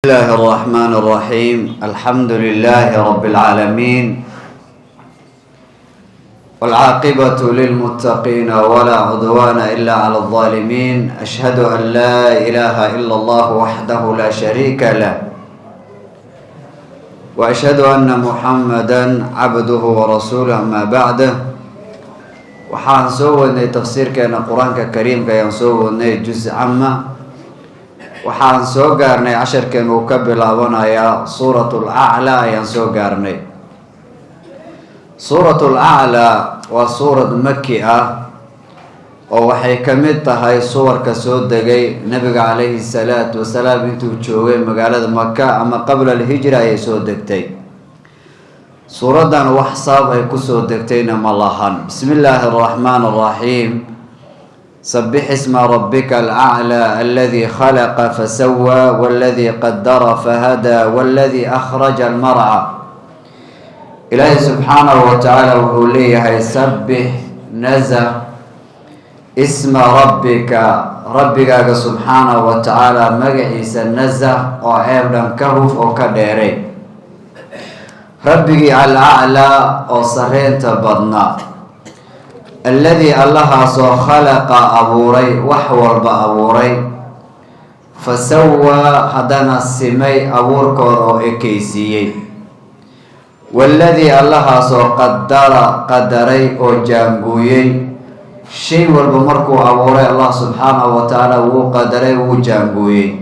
الله الرحمن الرحيم، الحمد لله رب العالمين، والعاقبة للمتقين، ولا عدوان إلا على الظالمين. أشهد أن لا إله إلا الله وحده لا شريك له، وأشهد أن محمدا عبده ورسوله. أما بعد، waxaan soo wadnay tafsiirkeena Qur-aanka Kariimka ayaan soo wadnay, juz cama. Waxaan soo gaarnay, casharkeenu uu ka bilaabanayaa Suurat Laclaa ayaan soo gaarnay. Suurat Laclaa waa suurad maki ah oo waxay ka mid tahay suwarka soo degay Nabiga calayhi salaatu wasalaam intuu joogay magaalada Maka ama qabla alhijra ayay soo degtay. Suuraddan wax sabab ay kusoo degtayna ma lahan. Bismi illaahi araxmaan araxiim. Sabix isma rabbika alaclaa, aladi khalaqa fasawaa, waladi qadara fahadaa, waladi akhraja almarca. Ilaahay subxaanahu wa tacaala wuxuu leeyahay: sabbix, nazah, isma rabbika, rabbigaaga subxaanahu wa tacaala magaciisa nazah oo ceeb dhan ka huf oo ka dheeray, rabbigii alaclaa oo sareynta badnaa, alladii allahaasoo khalaqa abuuray, wax walba abuuray, fasawaa haddana simay abuurkooda oo ekeysiiyey, waladii allahaasoo qadara qadaray oo jaanguuyey. Shay walba markuu abuuray, Allah subxaanahu wa tacaala wuu qadaray, wuu jaanguuyey.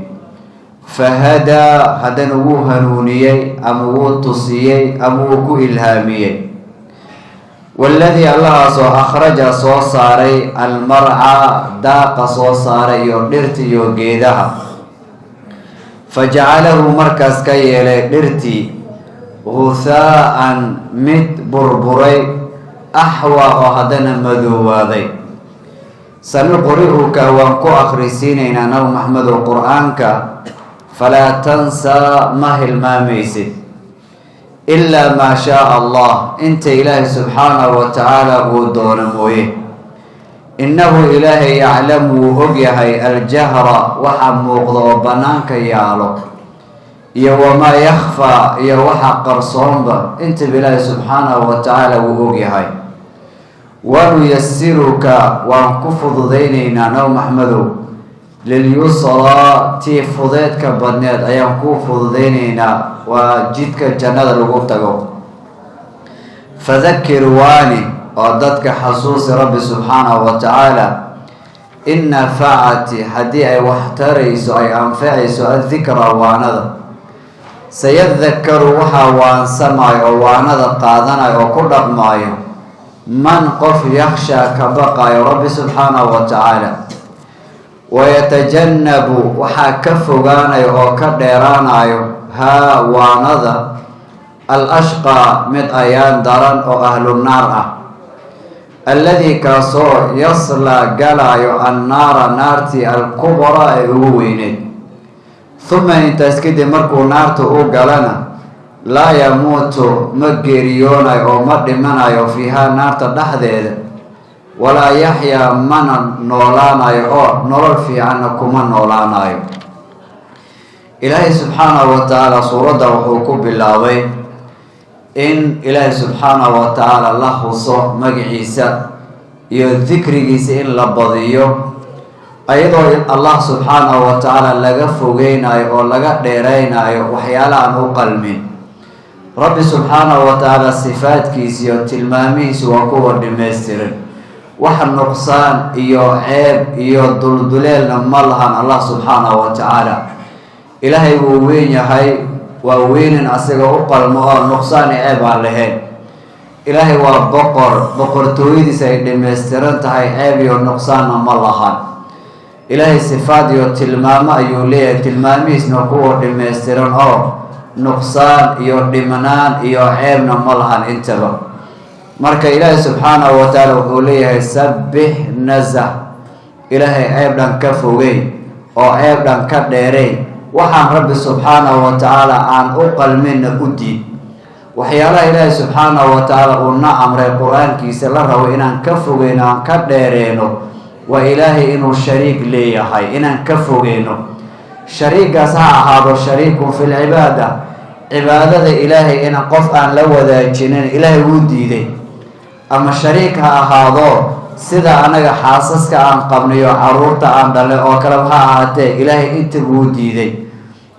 Fahadaa haddana wuu hanuuniyey ama wuu tusiyey ama wuu ku ilhaamiyey. Waladii allahaasoo akhraja soo saaray, almarca daaqa soo saaray iyo dhirta iyo geedaha, fajacalahu markaas ka yeelay dhirtii, guthaa'an mid burburay, axwa oo haddana madoowaaday. Sanuqri'uka waan ku akhrisiinaynaa, Nabi Maxamedow, Qur-aanka, falaa tansaa ma hilmaamaysid, ilaa maa shaaa Allah, inta Ilaahay subxaanahu wa tacaala uu doono mooye. Innahu Ilaahay yaclamu wuu ogyahay, aljahra waxa muuqda oo bannaanka yaalo, iyo wamaa yakhfaa iyo waxa qarsoonba, intaba Ilaahay subxaanahu wa tacaala wuu ogyahay. Wanuyasiruka waan ku fududaynaynaa, Nabi Maxmedow, lilyusraa tii fudeedka badneed ayaan kuu fududaynaynaa, waa jidka jannada lagu tago. Fadakir waani oo dadka xasuusi Rabbi subxaanahu wa tacaala, in nafacati haddii ay wax tarayso, ay anfacayso, addikra waanada. Sayadakaru waxaa waansamaayo oo waanada qaadanayo oo ku dhaqmaayo, man qof, yakhshaa ka baqaayo Rabbi subxaanahu wa tacaala. Wayatajannabu waxaa ka fogaanayo oo ka dheeraanayo, haa waanada, al ashqaa mid ayaan daran oo ahlu naar ah, alladii kaasoo yaslaa galaayo, annaara naartii, alkubraa ee ugu weyneyd. Huma intaas kadib markuu naarta u galana, laa yamuutu ma geeriyoonayo oo ma dhimanayo, fiihaa naarta dhexdeeda, walaa yaxyaa mana noolaanayo oo nolol fiicanna kuma noolaanayo. Ilaahay subxaanahu wa tacaala suuradda wuxuu ku bilaabay in Ilaahay subxaanahu wa tacaala la huso magaciisa iyo dikrigiisa in la badiyo, ayadoo Allah subxaanahu wa tacaala laga fogeynayo oo laga dheereynayo waxyaala aan u qalmin. Rabbi subxaanahu wa tacaala sifaadkiisa iyo tilmaamihiisu waa kuwa dhamaystiran, wax nuqsaan iyo ceeb iyo dulduleelna ma lahan. Allah subxaanahu wa tacaala, Ilaahay wuu weyn yahay, waa weynin asiga u qalmo oo nuqsaan iyo ceeb aan lahayn. Ilaahay waa boqor, boqortooyadiisa ay dhamaystiran tahay, ceeb iyo nuqsaanna ma lahan. Ilaahay sifaad iyo tilmaamo ayuu leeyahay, tilmaamihiisna kuwa dhamaystiran oo nuqsaan iyo dhimanaan iyo ceebna ma lahan intaba. Marka Ilaahay subxaanahu wa tacaala wuxuu leeyahay: sabbix, nazah, Ilaahay ceeb dhan ka fogey oo ceeb dhan ka dheerey, waxaan Rabbi subxaanahu wa tacaala aan u qalminna u diid. Waxyaalaha Ilaahay subxaanahu wa tacaala uu na amray Qur-aankiisa la rabo inaan ka fogeyno, aan ka dheereyno, waa Ilaahay inuu shariik leeyahay inaan ka fogeyno. Shariigaas ha ahaado shariikun fi lcibaada, cibaadada Ilaahay in qof aan la wadaajinin Ilaahay wuu diiday, ama shariik ha ahaado sida anaga xaasaska aan qabnayo, caruurta aan dhalnay oo kaleba ha ahaatee, Ilaahay inta wuu diiday.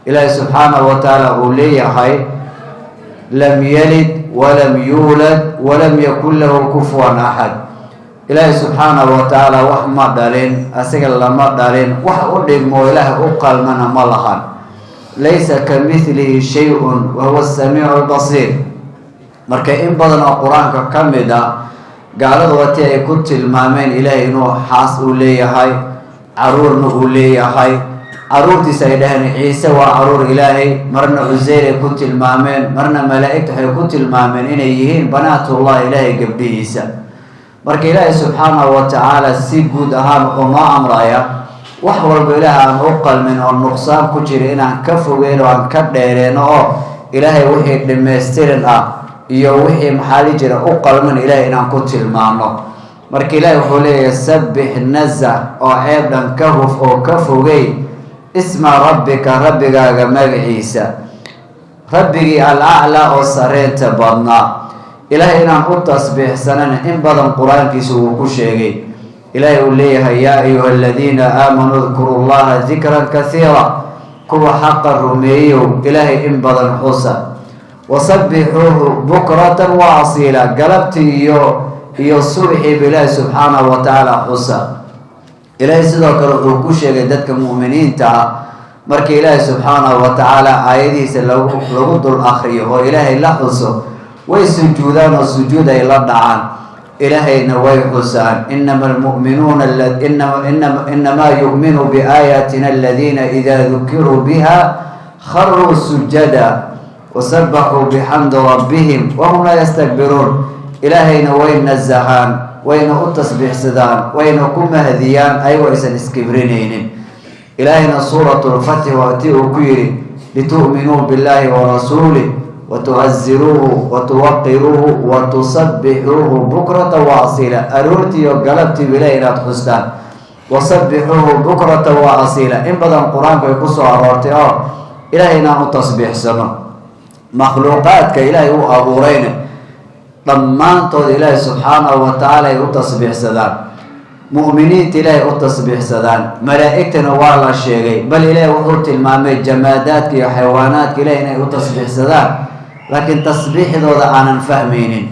Ilaahay subxaanahu wa tacaala uu leeyahay: lam yalid walam yuulad walam yakun lahu kufuwan axad. Ilaahay subxaanahu wa tacaala wax ma dhalin, asiga lama dhalin, wax u dhigmo Ilaahay u qalmana ma lahan. Laysa ka mithlihi shay-un wahuwa asamiicu albasiir. Marka in badan oo Qur-aanka ka mid ah, gaaladu watii ay ku tilmaameen Ilaahay inuu xaas uu leeyahay, caruurna uu leeyahay. Caruurtiisa ay dhaheen Ciise waa caruur Ilaahay, marna Cuseyr ay ku tilmaameen, marna malaa'igta waxay ku tilmaameen inay yihiin banaatullah, Ilaahay gabdhihiisa. Marka Ilaahay subxaanahu wa tacaala si guud ahaan wuxuu noo amraya wax walba Ilaah aan u qalmin oo nuqsaan ku jira inaan ka fogeyn oo aan ka dheereeno, oo Ilaahay wixii dhammaystirin ah iyo wixii maxaali jira u qalman Ilaahay inaan ku tilmaano. Marka Ilaahay wuxuu leeyahay: sabbix, nazax oo ceeb dhan ka huf oo ka fogey, isma rabbika, rabbigaaga magaciisa, rabbigii alaclaa oo sareynta badnaa. Ilaahay inaan u tasbiixsanana in badan Qur-aankiisa wuu ku sheegay. Ilaahay uu leeyahay: yaa ayuha aladiina aamanuu dkuru llaha dikran kasiira, kuwa xaqa rumeeyow, Ilaahay in badan xusa. Wasabbixuuhu bukratan wa asiila, galabtii iyo subxiiba Ilaahay subxaanahu wa tacaala xusa. Ilaahay sidoo kale wuxuu ku sheegay dadka mu'miniinta ah, marka Ilaahay subxaanahu wa tacaala aayadihiisa lagu dul akriyo oo Ilaahay la xuso, way sujuudaan oo sujuud ay la dhacaan, Ilaahayna way xusaan. Inama almu'minuuna, inamaa yu'minu biaayaatina aladiina idaa dukiruu biha kharuu sujada wasabaxuu bixamdi rabbihim wahum laa yastakbiruun. Ilaahayna way nasahaan, wayna u tasbiixsadaan, wayna ku mahdiyaan ayagoo aysan iskibrinaynin. Ilaahayna suuratu lfatxi waa tii uu ku yidhi: litu'minuu billahi warasuulih watucaziruuhu watuwaqiruuhu watusabbixuuhu bukrata wa asiila. Aroortii iyo galabtiiba Ilahay inaad xustaan. Wasabbixuuhu bukrata wa asiila, in badan Qur-aanku ay ku soo aroortay oo Ilahay inaan u tasbiixsano. Makhluuqaadka Ilaahay u abuurayna dhammaantood Ilaahay subxaanahu wa tacaala ay u tasbiixsadaan, mu'miniinta Ilaahay u tasbiixsadaan, malaa'igtana waa la sheegay. Bal Ilaahay wuxuu tilmaamay jamaadaadka iyo xayawaanaadka Ilahay inay u tasbiixsadaan, laakiin tasbiixdooda aanan fahmaynin.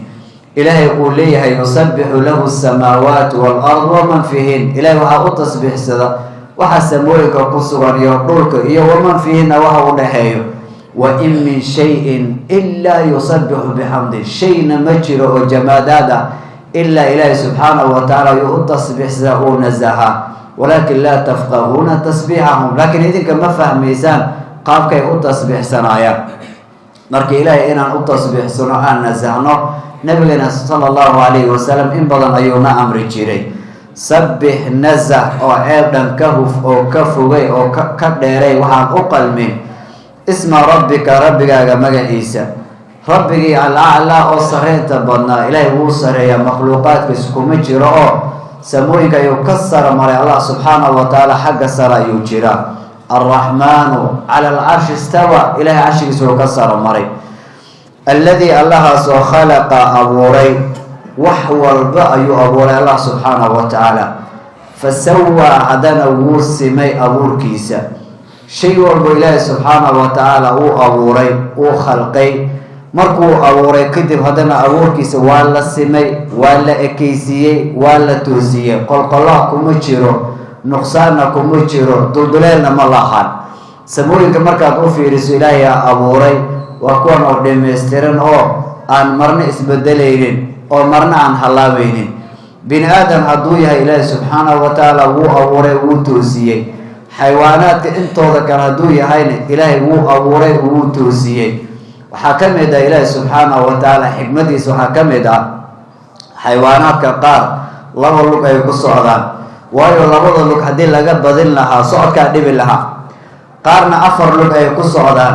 Ilaahay uu leeyahay: yusabbixu lahu asamaawaat waalard waman fiihin. Ilahay waxaa u tasbiixsada waxa samooyinka ku sugan iyo dhulka iyo waman fiihinna, waxa u dhaxeeyo. Wa in min shayin ilaa yusabixu bixamdi, shayna ma jiro oo jamaadaad ah ilaa Ilaahay subxaanahu wa tacaala ayuu u tasbiixsadaa, uu nasahaa. Walaakin laa tafqahuuna tasbiixahum, laakiin idinka ma fahmaysaan qaabkay u tasbiixsanaayaan. Marka Ilaahay inaan u tasbiixsano, aan nasahno, nabigeena sala allahu calayhi wasalam in badan ayuuna amri jiray. Sabbix, nasax oo ceeb dhan ka huf oo ka fogay oo ka dheeray waxaan u qalmin, isma rabbika, rabbigaaga magaciisa, rabbigii alaclaa oo sareynta badnaa. Ilaahay wuu sareeyaa, makhluuqaadkiis kuma jiro oo samooyinka ayuu ka sara maray. Allah subxaanahu wa tacaala xagga sare ayuu jiraa. Alraxmaanu cala alcarshi istawa, Ilahay carshigiisa uu ka sara maray. Alladii, Allahaasoo, khalaqa, abuuray, wax walba ayuu abuuray Allah subxaanahu wa tacaala. Fasawaa, haddana wuu simay abuurkiisa. Shay walbo Ilaahay subxaanahu wa tacaala uu abuuray, uu khalqay, markuu abuuray kadib haddana abuurkiisa waa la simay, waa la ekeysiiyey, waa la toosiyey. Qolqolaha kuma jiro, nuqsaanna kuma jiro, dulduleelna ma lahan. Samooyinka markaad u fiiriso, Ilaahay aa abuuray, waa kuwan oo dhammaystiran oo aan marna isbedelaynin oo marna aan hallaabaynin. Bini aadam hadduu yahay, Ilaahay subxaanahu wa tacaala wuu abuuray, wuu toosiyey. Xayawaanaadka intooda kale hadduu yahayna, Ilaahay wuu abuuray, wuu toosiyey. Waxaa ka mid ah Ilaahay subxaanahu wa tacaala xikmadiisa, waxaa ka mid ah xayawaanaadka qaar laba lug ay ku socdaan, waayo labada lug haddii laga badin lahaa socodkaa dhibi lahaa. Qaarna afar lug ay ku socdaan,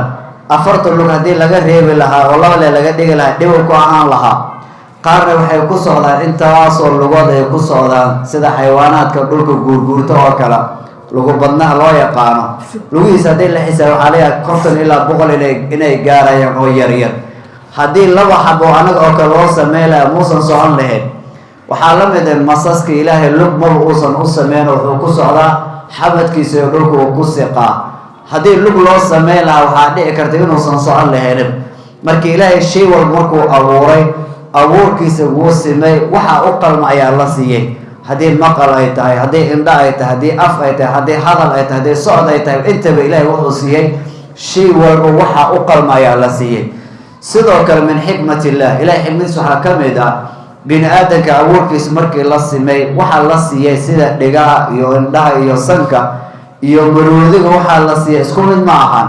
afarta lug haddii laga reebi lahaa oo laba le laga dhigi lahaa, dhibow ku ahaan lahaa. Qaarna waxay ku socdaan intaasoo lugood ay ku socdaan, sida xayawaanaadka dhulka guurguurta oo kale. Lugu badnaha loo yaqaano, lugihiisa haddii la xisaab, waxaa leeyahay 50 ilaa 100 inay gaarayaan oo yaryar. Haddii laba xabo anaga oo kale loo sameyn lahaa, muusan socon lahayn. Waxaa la mid ah masaska. Ilaahay lug maba uusan u sameyn, wuxuu ku socdaa xabadkiisa iyo dhulka uu ku siqaa. Haddii lug loo sameyn lahaa, waxaa dhici karta inuusan socon lahaynin. Marka Ilaahay shay walba markuu abuuray, abuurkiisa wuu simay, waxa u qalma ayaa la siiyey. Haddii maqal ay tahay, haddii indho ay tahay, haddii af ay tahay, haddii hadal ay tahay, haddii socod ay tahay, intaba Ilaahay wuxuu siiyey shay walba waxa u qalma ayaa la siiyey. Sidoo kale, min xikmat illah, Ilahay xikmadiis waxaa ka mid ah bini aadamka abuurkiisa markii la simay, waxaa la siiyey sida dhigaha iyo indhaha iyo sanka iyo maroodiga waxaa la siiyey isku mid ma ahan.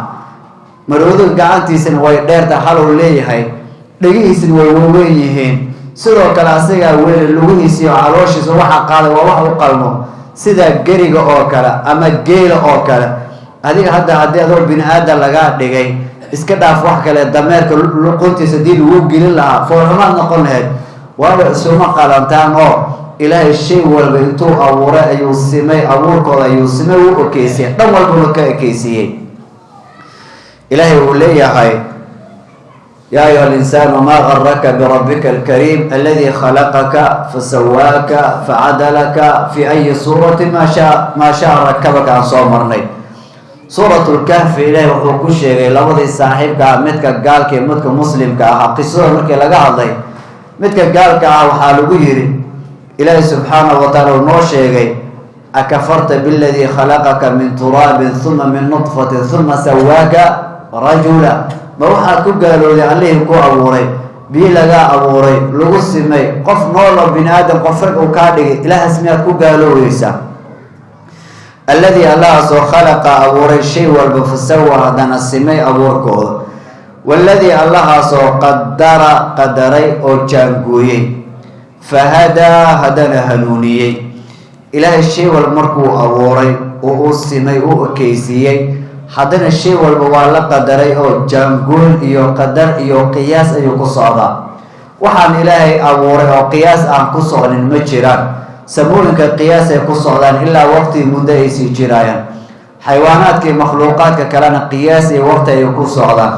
Maroodiga gacantiisana way dheertahay, haluu leeyahay, dhegihiisna way waaweyn yihiin. Sidoo kale asigaa weli lugihiisa iyo calooshiisa waxa qaaday waa wax u qalmo, sida geriga oo kale ama geela oo kale. Adiga hadda haddii adoo bini aadan lagaa dhigay, iska dhaaf wax kale, dameerka luquntiisa hadii lagu gelin lahaa, foolxumaad noqon lahayd. Waaba isuma qalantaan oo Ilaahay shay walba intuu abuuray ayuu simay abuurkooda, ayuu simay, wuu ekeysiyey, dhan walbuna ka ekeysiiyey. Ilaahay uu leeyahay: "Yaa ayuha alinsaanu maa garaka birabbika alkariim aladi khalaqaka fasawaaka facadalaka fi ayi suurati maa shaa rakabaka." Aan soo marnay Suurat Lkahfi, Ilaahay wuxuu ku sheegay labadii saaxiibka ah, midka gaalka iyo midka muslimka ahaa. Qisada markii laga hadlay, midka gaalka ah waxaa lagu yidhi, Ilaahay subxaanahu wa taala uu noo sheegay: "Akafarta biladii khalaqaka min turaabin uma min nudfatin uma sawaaka rajula?" Ma waxaad ku gaalooday Allihii ku abuuray, biyo lagaa abuuray, lagu simay, qof noolo bini aadam, qof rag uu kaa dhigay? Ilaahaas miyaad ku gaaloobeysaa? Alladii, Allahaasoo, khalaqa, abuuray shay walba, fasawa, haddana simay abuurkooda. Waladii, Allahaasoo, qadara, qadaray oo jaangooyey, fahadaa, haddana hanuuniyey. Ilaahay shay walba markuu abuuray oo uu simay, u ekeysiiyey, haddana shay walba waa la qadaray oo jaangoon iyo qadar iyo qiyaas ayuu ku socdaa. Waxaan Ilaahay abuuray oo qiyaas aan ku socnin ma jiraan. Samooyinka qiyaas ay ku socdaan ilaa waqti muddo ay sii jiraayaan. Xayawaanaadka iyo makhluuqaadka kalena qiyaas iyo waqti ay ku socdaan.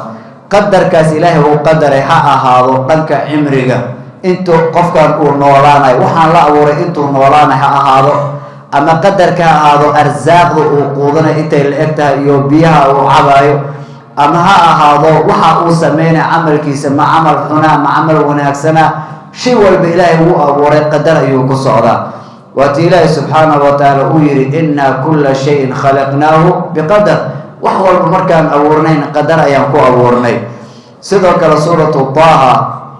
Qadarkaas Ilaahay uu qadaray, ha ahaado dhanka cimriga intuu qofkan uu noolaanayo, waxaan la abuuray intuu noolaanayo ha ahaado, ama qadarka ha ahaado arsaaqda uu quudanayo intay la eg tahay iyo biyaha uu cabaayo, ama ha ahaado waxa uu sameynaya camalkiisa, ma camal xunaa, ma camal wanaagsana, shay walba Ilaahay wuu abuuray, qadar ayuu ku socdaa. Waatii Ilaahay subxaanahu wa tacaala uu yihi: "Inaa kulla shayin khalaqnaahu biqadar." Wax walba markaan abuurnayn, qadar ayaan ku abuurnay. Sidoo kale Suuratu Taaha: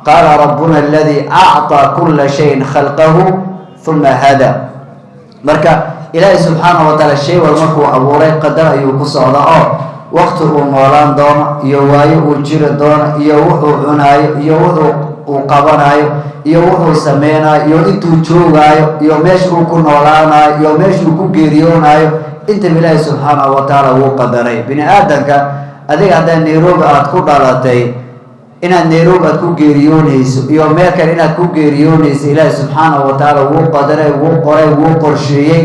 "Qaala rabbuna aladii acطaa kula shayin khalqahu uma hada." Marka Ilaahay subxaanahu wa tacaala shay walba markuu abuuray, qadar ayuu ku socdaa, oo waqti uu noolaan doono iyo waayo uu jiri doono iyo wuxuu cunaayo iyo wuxuu uu qabanayo iyo wuxuu sameynayo iyo intuu joogaayo iyo meesha uu ku noolaanayo iyo meesha uu ku geeriyoonaayo, intaba Ilaahay subxaanahu wa tacaala wuu qadaray. Bini aadamka, adiga haddaa Nairobi aada ku dhalatay, inaad Nairobi aad ku geeriyoonayso iyo meel kale inaad ku geeriyoonayso, Ilaahay subxaanahu wa tacaala wuu qadaray, wuu qoray, wuu qorsheeyey,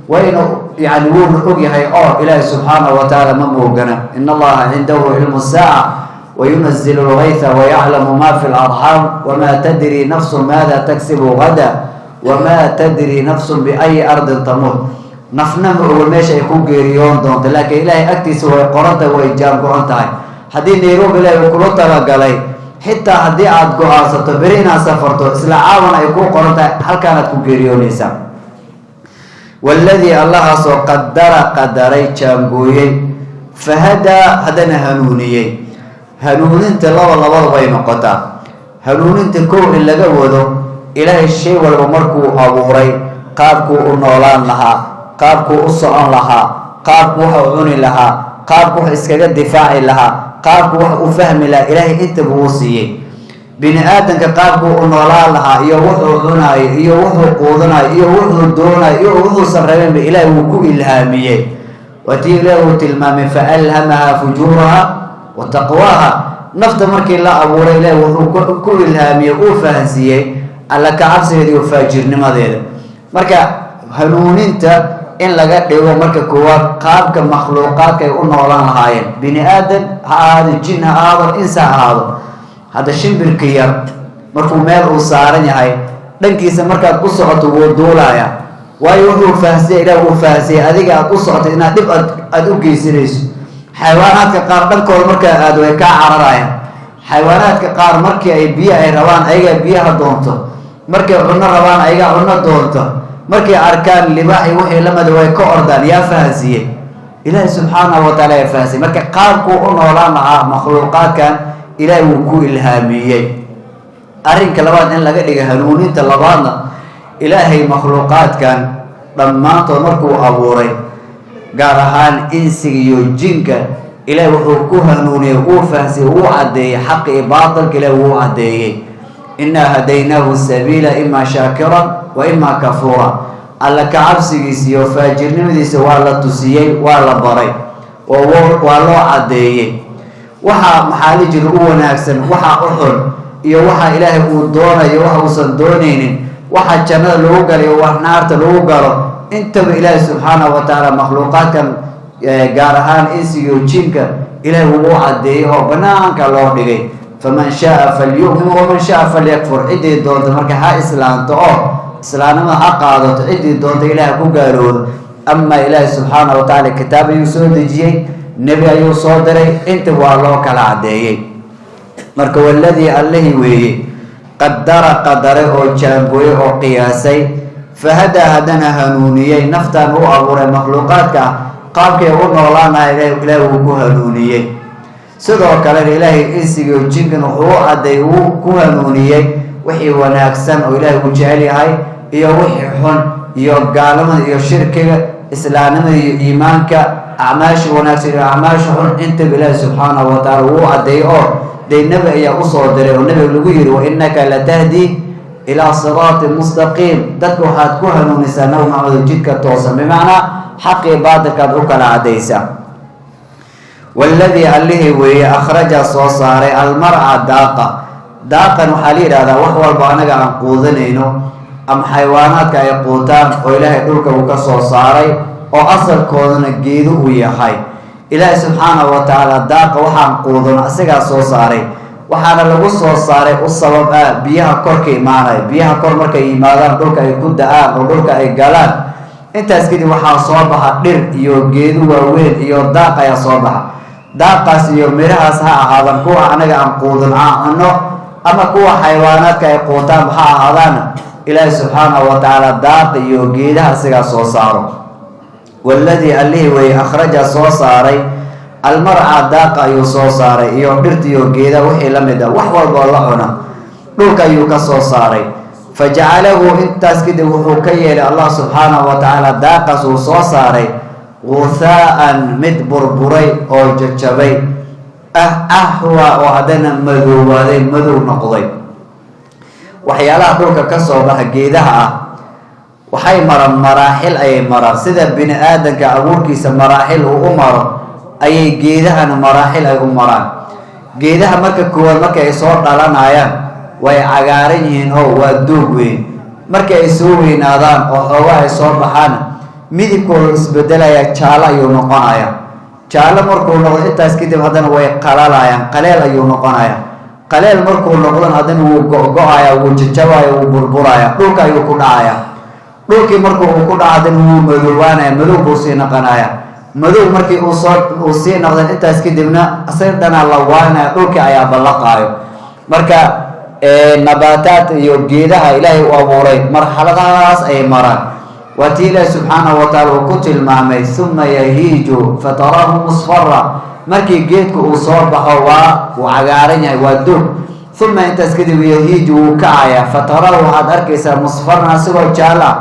wayna yani wuuna og yahay oo Ilaahay subxaanahu wa tacaala ma moogana. "In Allaha cindahu cilmu saaca wayunazil lgaytha wayaclamu ma fi larxaam wma tadri nafsu maada tagsibu gada wma tadri nafsu biayi ardin tamuut." Nafna ma oga meesha ay ku geeriyoon doonto, laakiin Ilaahay agtiisa way qorantahay, way jaan go-an tahay. Haddii Nairobi Ilaahay uu kula talagalay, xitaa haddii aada go-aansato beri inaad safarto, isla caawan ay kuu qoran tahay halkaanaad ku geeriyoonaysaa. Waladii, Allahaasoo, qadara, qadaray, jaangooyey, fahadaa, haddana hanuuniyey. Hanuuninta laba labada bay noqotaa. Hanuuninta kow in laga wado Ilaahay shay walba markuu abuuray, qaabkuu u noolaan lahaa, qaabkuu u socon lahaa, qaabku wax u cuni lahaa, qaabku wax iskaga difaaci lahaa, qaabku wax u fahmi lahaa, Ilaahay intaba wuu siiyey. Bini aadamka qaabkuu u noolaan lahaa iyo wuxuu cunaayo iyo wuxuu quudanayo iyo wuxuu doonayo iyo wuxuusan rabinba, Ilaahay wuu ku ilhaamiyey. Waatii Ilaahi uu tilmaamay: "Faalhamaha fujuuraha wa taqwaaha." Nafta markii la abuuray, Ilaahi wuxuu ku ilhaamiyey, uu fahansiiyey Alla ka cabsigeeda iyo faajirnimadeeda. Marka hanuuninta In laga dhigo marka koowaad qaabka makhluuqaadka ay u noolaan lahaayeen, bini aadan ha ahaado, jin ha ahaado, insa ha ahaado. Hadda shimbirka yar markuu meel uu saaran yahay, dhankiisa markaad u socoto wuu duulaya, waayo wuxuu fahamsaya, Ilaah uu fahamsayay adiga aad u socotay inaad dhib aada u geysanayso. Xayawaanaadka qaar dhankooda markaa aado way kaa cararayaan. Xayawaanaadka qaar markii ay biyo ay rabaan, ayagaa biyaha doonto. Markay cunno rabaan, ayagaa cunno doonto. Markay arkaan libaax iyo wixii lamida, way ka ordaan. Yaa fahansiiyey? Ilaahi subxaanahu wataala yaa fahansiiyey. Marka qaabkuu u noolaan lahaa makhluuqaadkan Ilaahi wuu ku ilhaamiyey. Arrinka labaad in laga dhiga hanuuninta labaadna, Ilaahay makhluuqaadkan dhammaantood markuu abuuray, gaar ahaan insiga iyo jinka, Ilaahay wuxuu ku hanuuniyey, uu fahansiiyey, uu caddeeyey xaqa iyo baatilka. Ilaahi wuu caddeeyey: "Innaa hadaynaahu sabiila imaa shaakiran wa imaa kafuura." Alla ka cabsigiisa iyo faajirnimadiisa waa la tusiyey, waa la baray oo waa loo caddeeyey. Waxaa maxaa li jira u wanaagsan, waxa u xun, iyo waxa Ilaahay uu doonayo, waxa uusan doonaynin, waxa jannada lagu galo iyo wax naarta lagu galo, intaba Ilaahay subxaanahu wa tacaala makhluuqaadkan, gaar ahaan insiga iyo jinka, Ilaahay wuu u caddeeyey oo banaanka loo dhigay. "Faman shaaa falyu'min waman shaaa falyakfur." Ciddii doonta marka ha islaanto oo islaamnimada ha qaadato, ciddii doonta Ilaah ku gaaloodo. Amaa Ilaahay subxaana wa tacaala kitaab ayuu soo dejiyey, nebi ayuu soo diray, inta waa loo kala caddeeyey. Marka "waladii", Allihii weeye, "qadara", qadaray oo jaangooyey oo qiyaasay, "fahadaa", haddana hanuuniyey. Naftan u abuuray makhluuqaadka ah qaabkay u noolaanahay Ilaah wuu ku hanuuniyey. Sidoo kalena Ilaahay insiga o jinkan wuxuu u cadday, uu ku hanuuniyey wixii wanaagsan oo Ilaahay uu jecel yahay iyo wixii xun, iyo gaalnimada iyo shirkiga, islaamnimada iyo iimaanka, acmaasha wanaagsan iyo acmaasha xun. Intaba Ilaahay subxaanahu wa tacaala wuu caddeeyey oo dee nebi ayaa usoo diray, oo nebiga lagu yidhi: "Wa innaka latahdi ilaa siraatin mustaqiim." Dadka waxaad ku hanuunisaa, Nabi Maxamed, jidka toosan, bimacnaa xaqii baatilkaad u kala caddaysaa. "Waladii", Allihii weeye, "akhraja", soo saaray, "almarca", daaqa. Daaqan waxaa la yidhahdaa wax walba anaga aan quudanayno ama xayawaanaadka ay quutaan oo Ilaahay dhulka uu ka soo saaray oo asalkoodana geedo uu yahay. Ilaahay subxaanahu wa tacaala daaqa waxaan quudano isagaa soo saaray. Waxaana lagu soo saaray u sabab ah biyaha korka imaanaya. Biyaha kor markay yimaadaan, dhulka ay ku da-aan oo dhulka ay galaan, intaas kadib waxaa soo baxa dhir iyo geedo waaweyn iyo daaq ayaa soo baxa. Daaqaas iyo midhahaas ha ahaadan kuwa anaga aan quudan aan cunno ama kuwa xayawaanaadka ay quutaan ha ahaadaan, Ilaahi subxaanahu wa tacaala daaqa iyo geedaha isagaa soo saaro. "Waladii", Allihii weeye, "akhraja", soo saaray, "almarca", daaqa ayuu soo saaray, iyo dhirta iyo geedaha wixii la mid ah, wax walboo la cuna dhulka ayuu ka soo saaray. "Fajacalahu", intaas kadib wuxuu ka yeelay Allah subxaanahu wa tacaala daaqaas uu soo saaray, "guthaa'an", mid burburay oo jajabay ah, "ahwa", oo haddana madoowaaday, madow noqday. Waxyaalaha dhulka ka soo baxa geedaha ah waxay maraan maraaxil ayay maraan. Sida bini aadanka abuurkiisa maraaxil uu u maro ayay geedahana maraaxil ay u maraan. Geedaha marka koowaad marka ay soo dhalanayaan way cagaaran yihiin oo waa doog weyn. Marka ay soo weynaadaan oo xoogaa ay soo baxaan, midibkooda isbedelaya, jaallo ayuu noqonaya. Jaallo markuu noqdo, intaas kadib haddana way qalalayaan, qaleel ayuu noqonaya. Qaleel markuu noqdona haddana wuu go-go-aya, wuu jajabaya, wuu burburaya, dhulka ayuu ku dhacaya. Dhulkii markuu uu ku dhaco haddana wuu madoowaanaya, madow buu sii noqonaya. Madow markii uu soo uu sii noqda, intaas kadibna isaga dhanaa la waanaya, dhulkii ayaa ballaqaayo. Marka nabaataad iyo geedaha Ilaahay u abuuray marxaladahaas ay maraan. Waa tii Ilaahi subxaanahu wa taala uu ku tilmaamay: "Uma yahiiju fataraahu musfara." Markii geedku uu soo baxo waa uu cagaaran yahay, waa doog. Uma, intaas kadib, "yahiiju", wuu kacaya, "fataraahu", waxaad arkaysaa, "musfaran", asigoo jaala ah.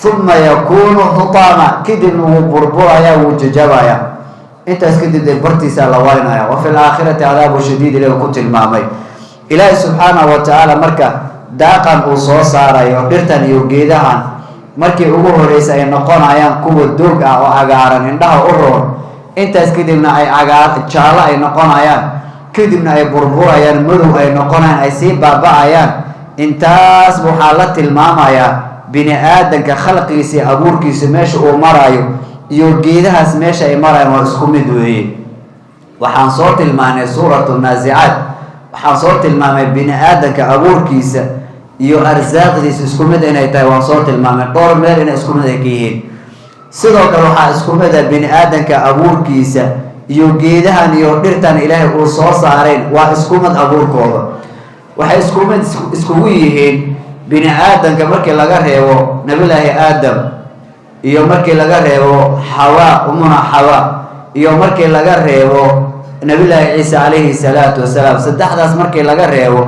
"Uma yakuunu xutaama", kadibna wuu burburaya, wuu jajabaya. Intaas kadib dee bartiisaa la waynaya. "Wa fi laakhirati cadaabu shadiid", Ilahi ku tilmaamay. Ilaahi subxaanahu wa tacaala marka daaqan uu soo saarayo, dhirtan iyo geedahan, markii ugu horeysa ay noqonayaan kuwa doog ah oo cagaaran, indhaha u roon, intaas kadibna ay cagaar jaallo ay noqonayaan, kadibna ay burburayaan, madow ay noqonayaan, ay sii baaba-ayaan, intaas waxaa la tilmaamayaa. Bini aadanka khalqigiisa iyo abuurkiisa meesha uu maraayo iyo geedahaas meesha ay marayaan waa isku mid weeye. Waxaan soo tilmaanay suuratu Naasicaat, waxaan soo tilmaamay bini aadanka abuurkiisa iyo arsaaqdiisa isku mid inay tahay. Waan soo tilmaamay dhowr meel inay isku mid ay ka yihiin. Sidoo kale waxaa isku mid ah bini aadanka abuurkiisa iyo geedahan iyo dhirtan Ilaahay uu soo saareen, waa isku mid abuurkooda. Waxay isku mid iskugu yihiin bini aadanka markii laga reebo Nabilaahi Aadam, iyo markii laga reebo Xawaa, Umuna Xawa, iyo markii laga reebo Nabilaahi Ciise calayhi salaatu wasalaam. Saddexdaas markii laga reebo,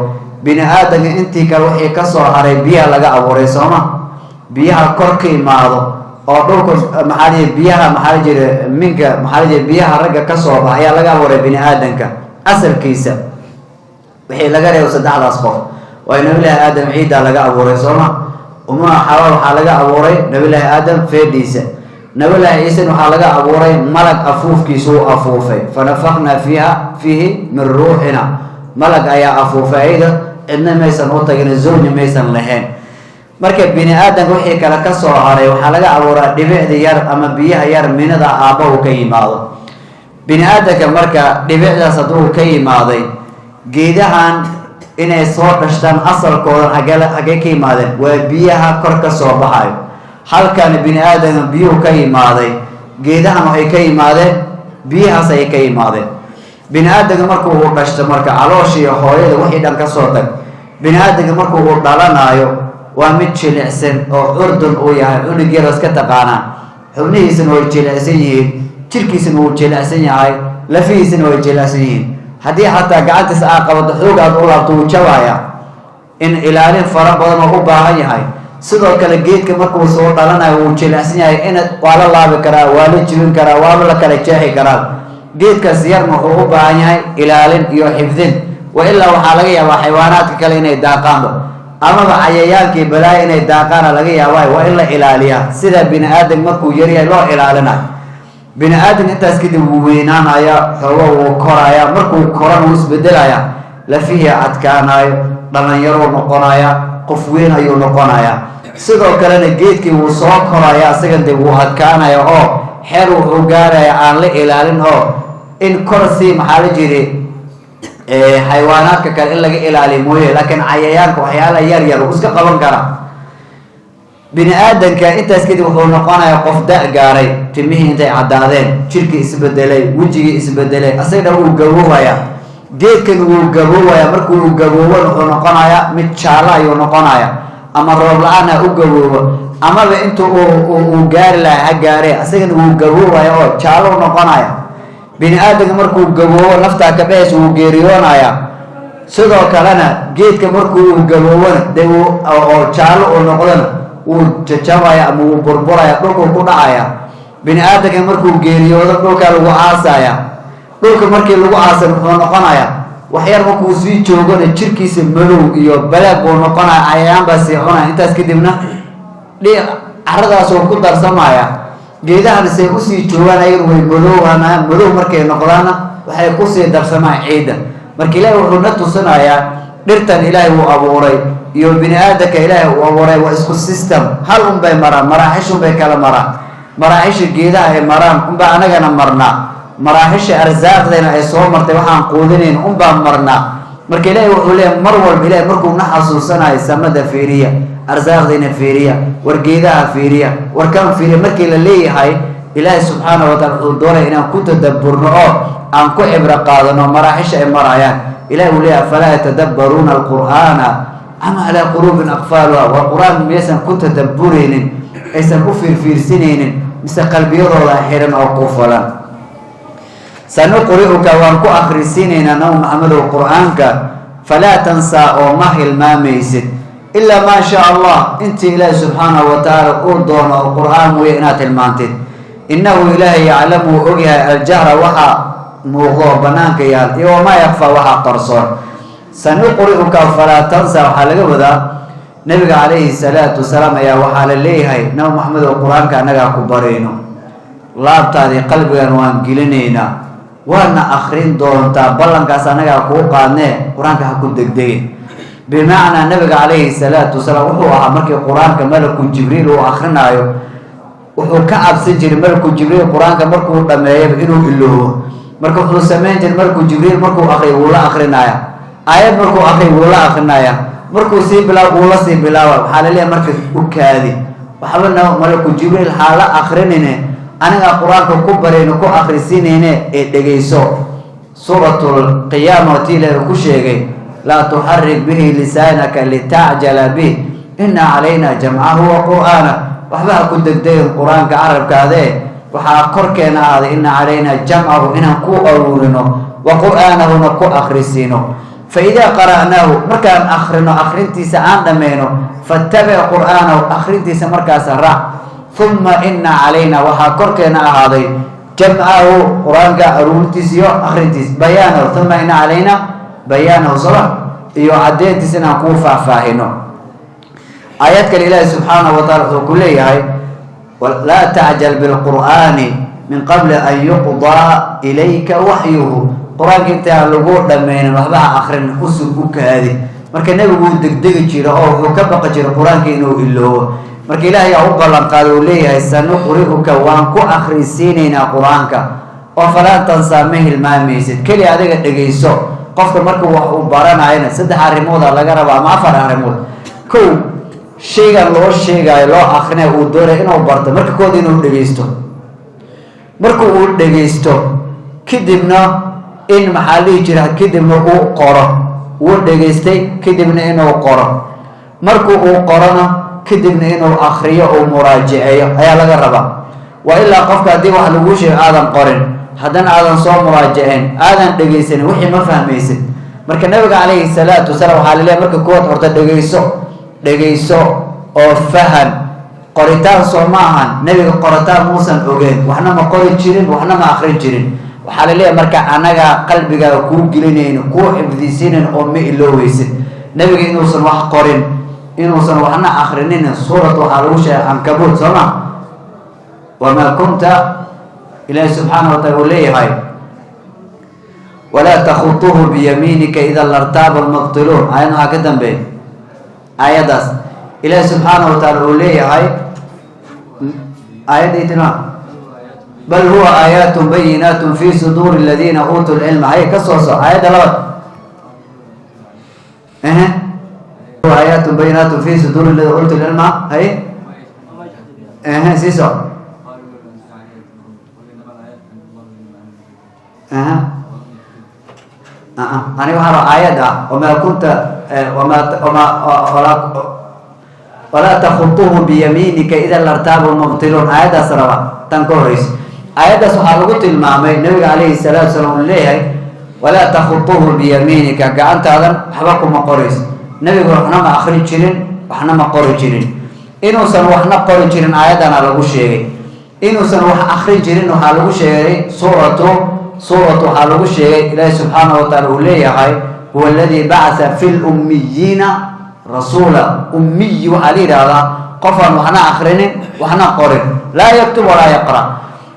bini aadanka intii kale wixii ka soo haray biyaha laga abuuray, sooma? Biyaha kor ka imaado oo dhulka, maxaa la biyaha, maxaa la jira, minka, maxaa la jira, biyaha ragga ka soo bax ayaa laga abuuray bini aadanka asalkiisa, wixii laga reebo saddexdaas qof. Waayo, Nabilaahi Aadam ciiddaa laga abuuray, sooma? Umuna Xawa waxaa laga abuuray Nabilaahi Aadam feedhiisa. Nabilaahi Ciisena waxaa laga abuuray malag afuufkiisa uu afuufay, fanafaknaa fiiha fiihi min ruuxina. Malag ayaa afuufay, ayada cidna maysan u tagin, zawjna maysan lahayn. Marka bini aadanka wixii kale ka soo haray waxaa laga abuuraa dhibicda yar ama biyaha yar minada aabba uu ka yimaado bini aadanka. Marka dhibicdaas hadduu ka yimaaday, geedahan inay soo dhashtaan asalkoodan hagee ka yimaadeen? Waa biyaha kor ka soo baxayo. Halkan bini aadanka biyuhu ka yimaaday, geedahan waxay ka yimaadeen biyahaas ayay ka yimaadeen. Bini aadanka markuu uu dhashto, marka calooshii hooyada wixii dhan ka soo tag, bini aadanka markuu uu dhalanaayo waa mid jilicsan oo curdun uu yahay, cunug yar iska taqaanaa. Xubnihiisana way jilicsan yihiin, jirkiisana wuu jilicsan yahay, lafihiisana way jilicsan yihiin. Haddii xataa gacantiisa aad qabato, xoog aad u laabto, wuu jabaya, in ilaalin fara badan oo u baahan yahay. Sidoo kale geedka markuu soo dhalanayo wuu jilicsan yahay, in waa la laabi karaa, waa la jibin karaa, waaba la kala jeexi karaa. Geedkaas yarna wuxuu u baahan yahay ilaalin iyo xifdin, wa ilaa waxaa laga yaabaa xayawaanaadka kale inay daaqaanba, amaba cayayaankii balaayo inay daaqaana laga yaabaa. Waa in la ilaaliyaa sida bini aadam markuu yaryahay loo ilaalinayo. Bini aadam intaas kadib wuu weynaanaya, xoogo wuu koraya. Markuu korana wuu isbedelaya, lafihii adkaanayo, dhalinyaruu noqonaya, qof weyn ayuu noqonaya. Sidoo kalena geedkii wuu soo koraya, isagan de wuu adkaanaya oo xeer wuxuu gaaraya aan la ilaalin oo in kor si, maxaa la jiri, xayawaanaadka kale in laga ilaaliyo mooye, laakiin cayayaanka waxyaala yar yar wuu iska qaban karaa. Bini aadanka intaas kadib wuxuu noqonayaa qof da' gaaray, timihii intay caddaadeen, jirkii isbedelay, wejigii isbedelay, asaga dhan wuu gaboobaya. Geedkan wuu gaboobaya. Markuu uu gabooban wuxuu noqonayaa mid jaallo ayuu noqonaya, ama roob la-aan ha u gaboobo, amaba inta uu gaari lahaa ha gaare, asagana wuu gaboobaya oo jaallo u noqonaya. Bini aadanka markuu gaboobo, naftaa ka baxaysa, wuu geeriyoonaya. Sidoo kalena geedka markuu uu gaboobona dee oo jaallo uu noqdona, wuu jajabaya ama wuu burburaya, dhulkuu ku dhacaya. Bini aadanka markuu geeriyoodo dhulkaa lagu aasaya. Dhulka markii lagu aasay muxuu noqonaya? Waxyar markuu sii joogona jirkiisa madow iyo balaag buu noqonaya, cayayaan baa sii cunaya. Intaas kadibna caradaasuu ku darsamaya. Geedahana say usii joogaan ayagana way madoobanayaan. Madow markay noqdaanna waxay kusii darsamaan ciidda. Marka Ilaahay wuxuu na tusinayaa dhirtan Ilaahay uu abuuray iyo bini aadanka Ilaahay uu abuuray waa isku system, hal unbay maraan, maraaxish unbay kala maraan. Maraaxisha geedaha ay maraan unbaa anagana marnaa, maraaxisha arsaaqdeena ay soo martay, waxaan quudinayn unbaa marnaa. Marka Ilaahay wuxuu leeyahy mar walba, Ilahay markuu na xasuusanayo, samada fiiriya, arsaaqdiina fiiriya, war geedaha fiiriya, war kan fiiriya markii la leeyahay, Ilaahay subxaana wa taala wuxuu doonaya inaan ku tadabburno oo aan ku cibro qaadano maraaxisha ay marayaan. Ilahi uu leeyahay: afalaa yatadabbaruuna alqur'aana ama calaa quluubin aqfaaluha? War qur-aan miyaysan ku tadabburaynin, aysan u fiirfiirsinaynin, mise qalbiyadooda xiran oo ku falan? Sanuqri'uka, waan ku akhrisiinaynaa Nabi Maxamedow qur-aanka, falaa tansaa, oo ma hilmaamaysid, ilaa maa shaa Allah, intii Ilaahi subxaanahu wa tacaala uu doono oo qur-aan mooye inaad hilmaantid. Innahu Ilaahay yaclamu, uu ogyahay, aljahra, waxaa muuqdo oo banaanka yaal, iyo wamaa yakfaa, waxaa qarsoon. Sanuqri'uka falaa tansa waxaa laga wadaa Nabiga calayhi salaatu wasalaam ayaa waxaa la leeyahay: Nabi Maxamed oo qur-aanka annagaa ku barayno, laabtaadii qalbigan waan gelinaynaa, waadna akrin doontaa, ballankaas annagaa kuu qaadnee, qur-aanka ha ku degdegin. Bimacnaa, Nabiga calayhi salaatu wasalaam wuxuu ahaa, markii Qur-aanka malaku Jibriil uu akrinaayo, wuxuu ka cabsan jiray malaku Jibriil Qur-aanka markuu dhameeyaba inuu iloobo. Marka wuxuu samayn jiray, markuu Jibriil markuu akriyo wuu la akrinaya, aayad markuu akriyo wuu la akrinaya, markuu sii bilaabo wuu la sii bilaaba. Waxaa laleeyahay marka u kaadi, waxbana malaku Jibriil xaa la akrinine, anigaa Qur-aanka ku barayno, ku akrisiinayne ee dhegayso. Suuratul Qiyaama tii Ilaahi ku sheegay: "Laa tuxarik bihi lisaanaka litacjala bih, ina calayna jamcahu wa qur'aana." Waxba ha ku degdegin Qur-aanka carabkaadee, waxaa korkeena ahaaday ina calayna jamcahu, inaan ku aruurino, wa qur'aanahuna ku akhrisiino. Fa idaa qara'naahu, markaan akhrino, akhrintiisa aan dhammayno, fattabic qur'aanahu, akhrintiisa markaasa raac. Uma ina calayna, waxaa korkeena ahaaday, jamcahu, Qur-aanka aruurintiisa iyo akhrintiisa, bayaanahu. Uma ina calayna bayaanahu, soma, iyo caddeyntiisa inaan kuu faahfaahino. Aayad kale Ilaahi subxaanahu wa taala wuxuu ku leeyahay: "Laa tacjal bilqur'aani min qabli an yuqdaa ilayka waxyuhu." Qur-aanka intaan lagu dhammaynin waxba ha akrin, usug, u kaadi. Marka Nebigu wuu degdegi jira oo wuxuu ka baqi jiray Qur-aanka inuu iloobo. Marka Ilaahay aa u ballan qaaday, uu leeyahay: "Sanuqri'uka," waan ku akhrisiinaynaa Qur-aanka, oo "falaa tansaa," ma hilmaamaysid, keliya adiga dhegayso. Qofka marka wax uu baranayana saddex arrimooda laga raba ama afar arrimood. Kow, shaygan loo sheegaayo, loo akrinayo, uu doonaya inuu barto, marka kood inuu dhegaysto. Marka uu dhegaysto kadibna in, maxaa dhihi jira, kadibna uu qoro. Wuu dhegaystay, kadibna inuu qoro. Marku uu qorona kadibna inuu akriyo, uu muraajaceeyo ayaa laga rabaa. Waa ilaa qofka haddii wax laguu sheego aadan qorin, haddana aadan soo muraajaceen, aadan dhegaysanin, wixii ma fahmaysid. Marka Nabiga calayhi salaatu wasalaam waxaa laleeyahy marka kowaad horta dhegayso, dhegayso oo fahan. Qoritaan soo ma ahan, Nebiga qoritaan muusan ogeyn, waxna ma qori jirin, waxna ma akrin jirin. Waxaa laleeyahay marka anagaa qalbigaaga kuu gelinayno, kuu xifdisiinayn oo ma ilooweysid. Nebiga inuusan wax qorin, inuusan waxna akrinin, suurat waxaa lagu sheegay Cankabuut, soo ma? Wamaa kunta, Ilaahi subxaana wa taala uu leeyahay: "Walaa takhutuhu biyamiinika idan lartaaba almubtiluun." Aayad maxaa ka dambeeya aayaddaas? Ilaahi subxaana wa taala uu leeyahay aayadda tilmaam: "Bal huwa aayaatun bayinaatun fi suduuri aladiina uutuu lcilma." Hay ka soo soc aayadda labaad. Ehe, "Aayaatun bayinaatun fi suduuri aladiina uutuu lcilma." Hay, ehe, sii soc. Aha, aniga waxaa raba aayad ah "wamaa kunta wama walaa takhutuhu biyamiinika idan lartaaba lmubtiluun." Aayaddaas raba, tan ka horeysa. Aayaddaas waxaa lagu tilmaamay Nabiga calayhi salaatu salaam uu leeyahay: "Walaa takhutuhu biyamiinika," gacantaadan waxba kuma qorayso. Nebigu waxna ma akrin jirin, waxna ma qori jirin. Inuusan waxna qori jirin aayaddana lagu sheegay, inuusan wax akrin jirin waxaa lagu sheegay suuratu waxaa lagu sheegay Ilaahi subxaanahu wa taala uu leeyahay: "Huwa aladii bacatha fi lummiyiina rasuula." Ummiyi waxaa la yidhaahdaa qofaan waxna akrinin, waxna qorin, laa yaktub walaa yaqra.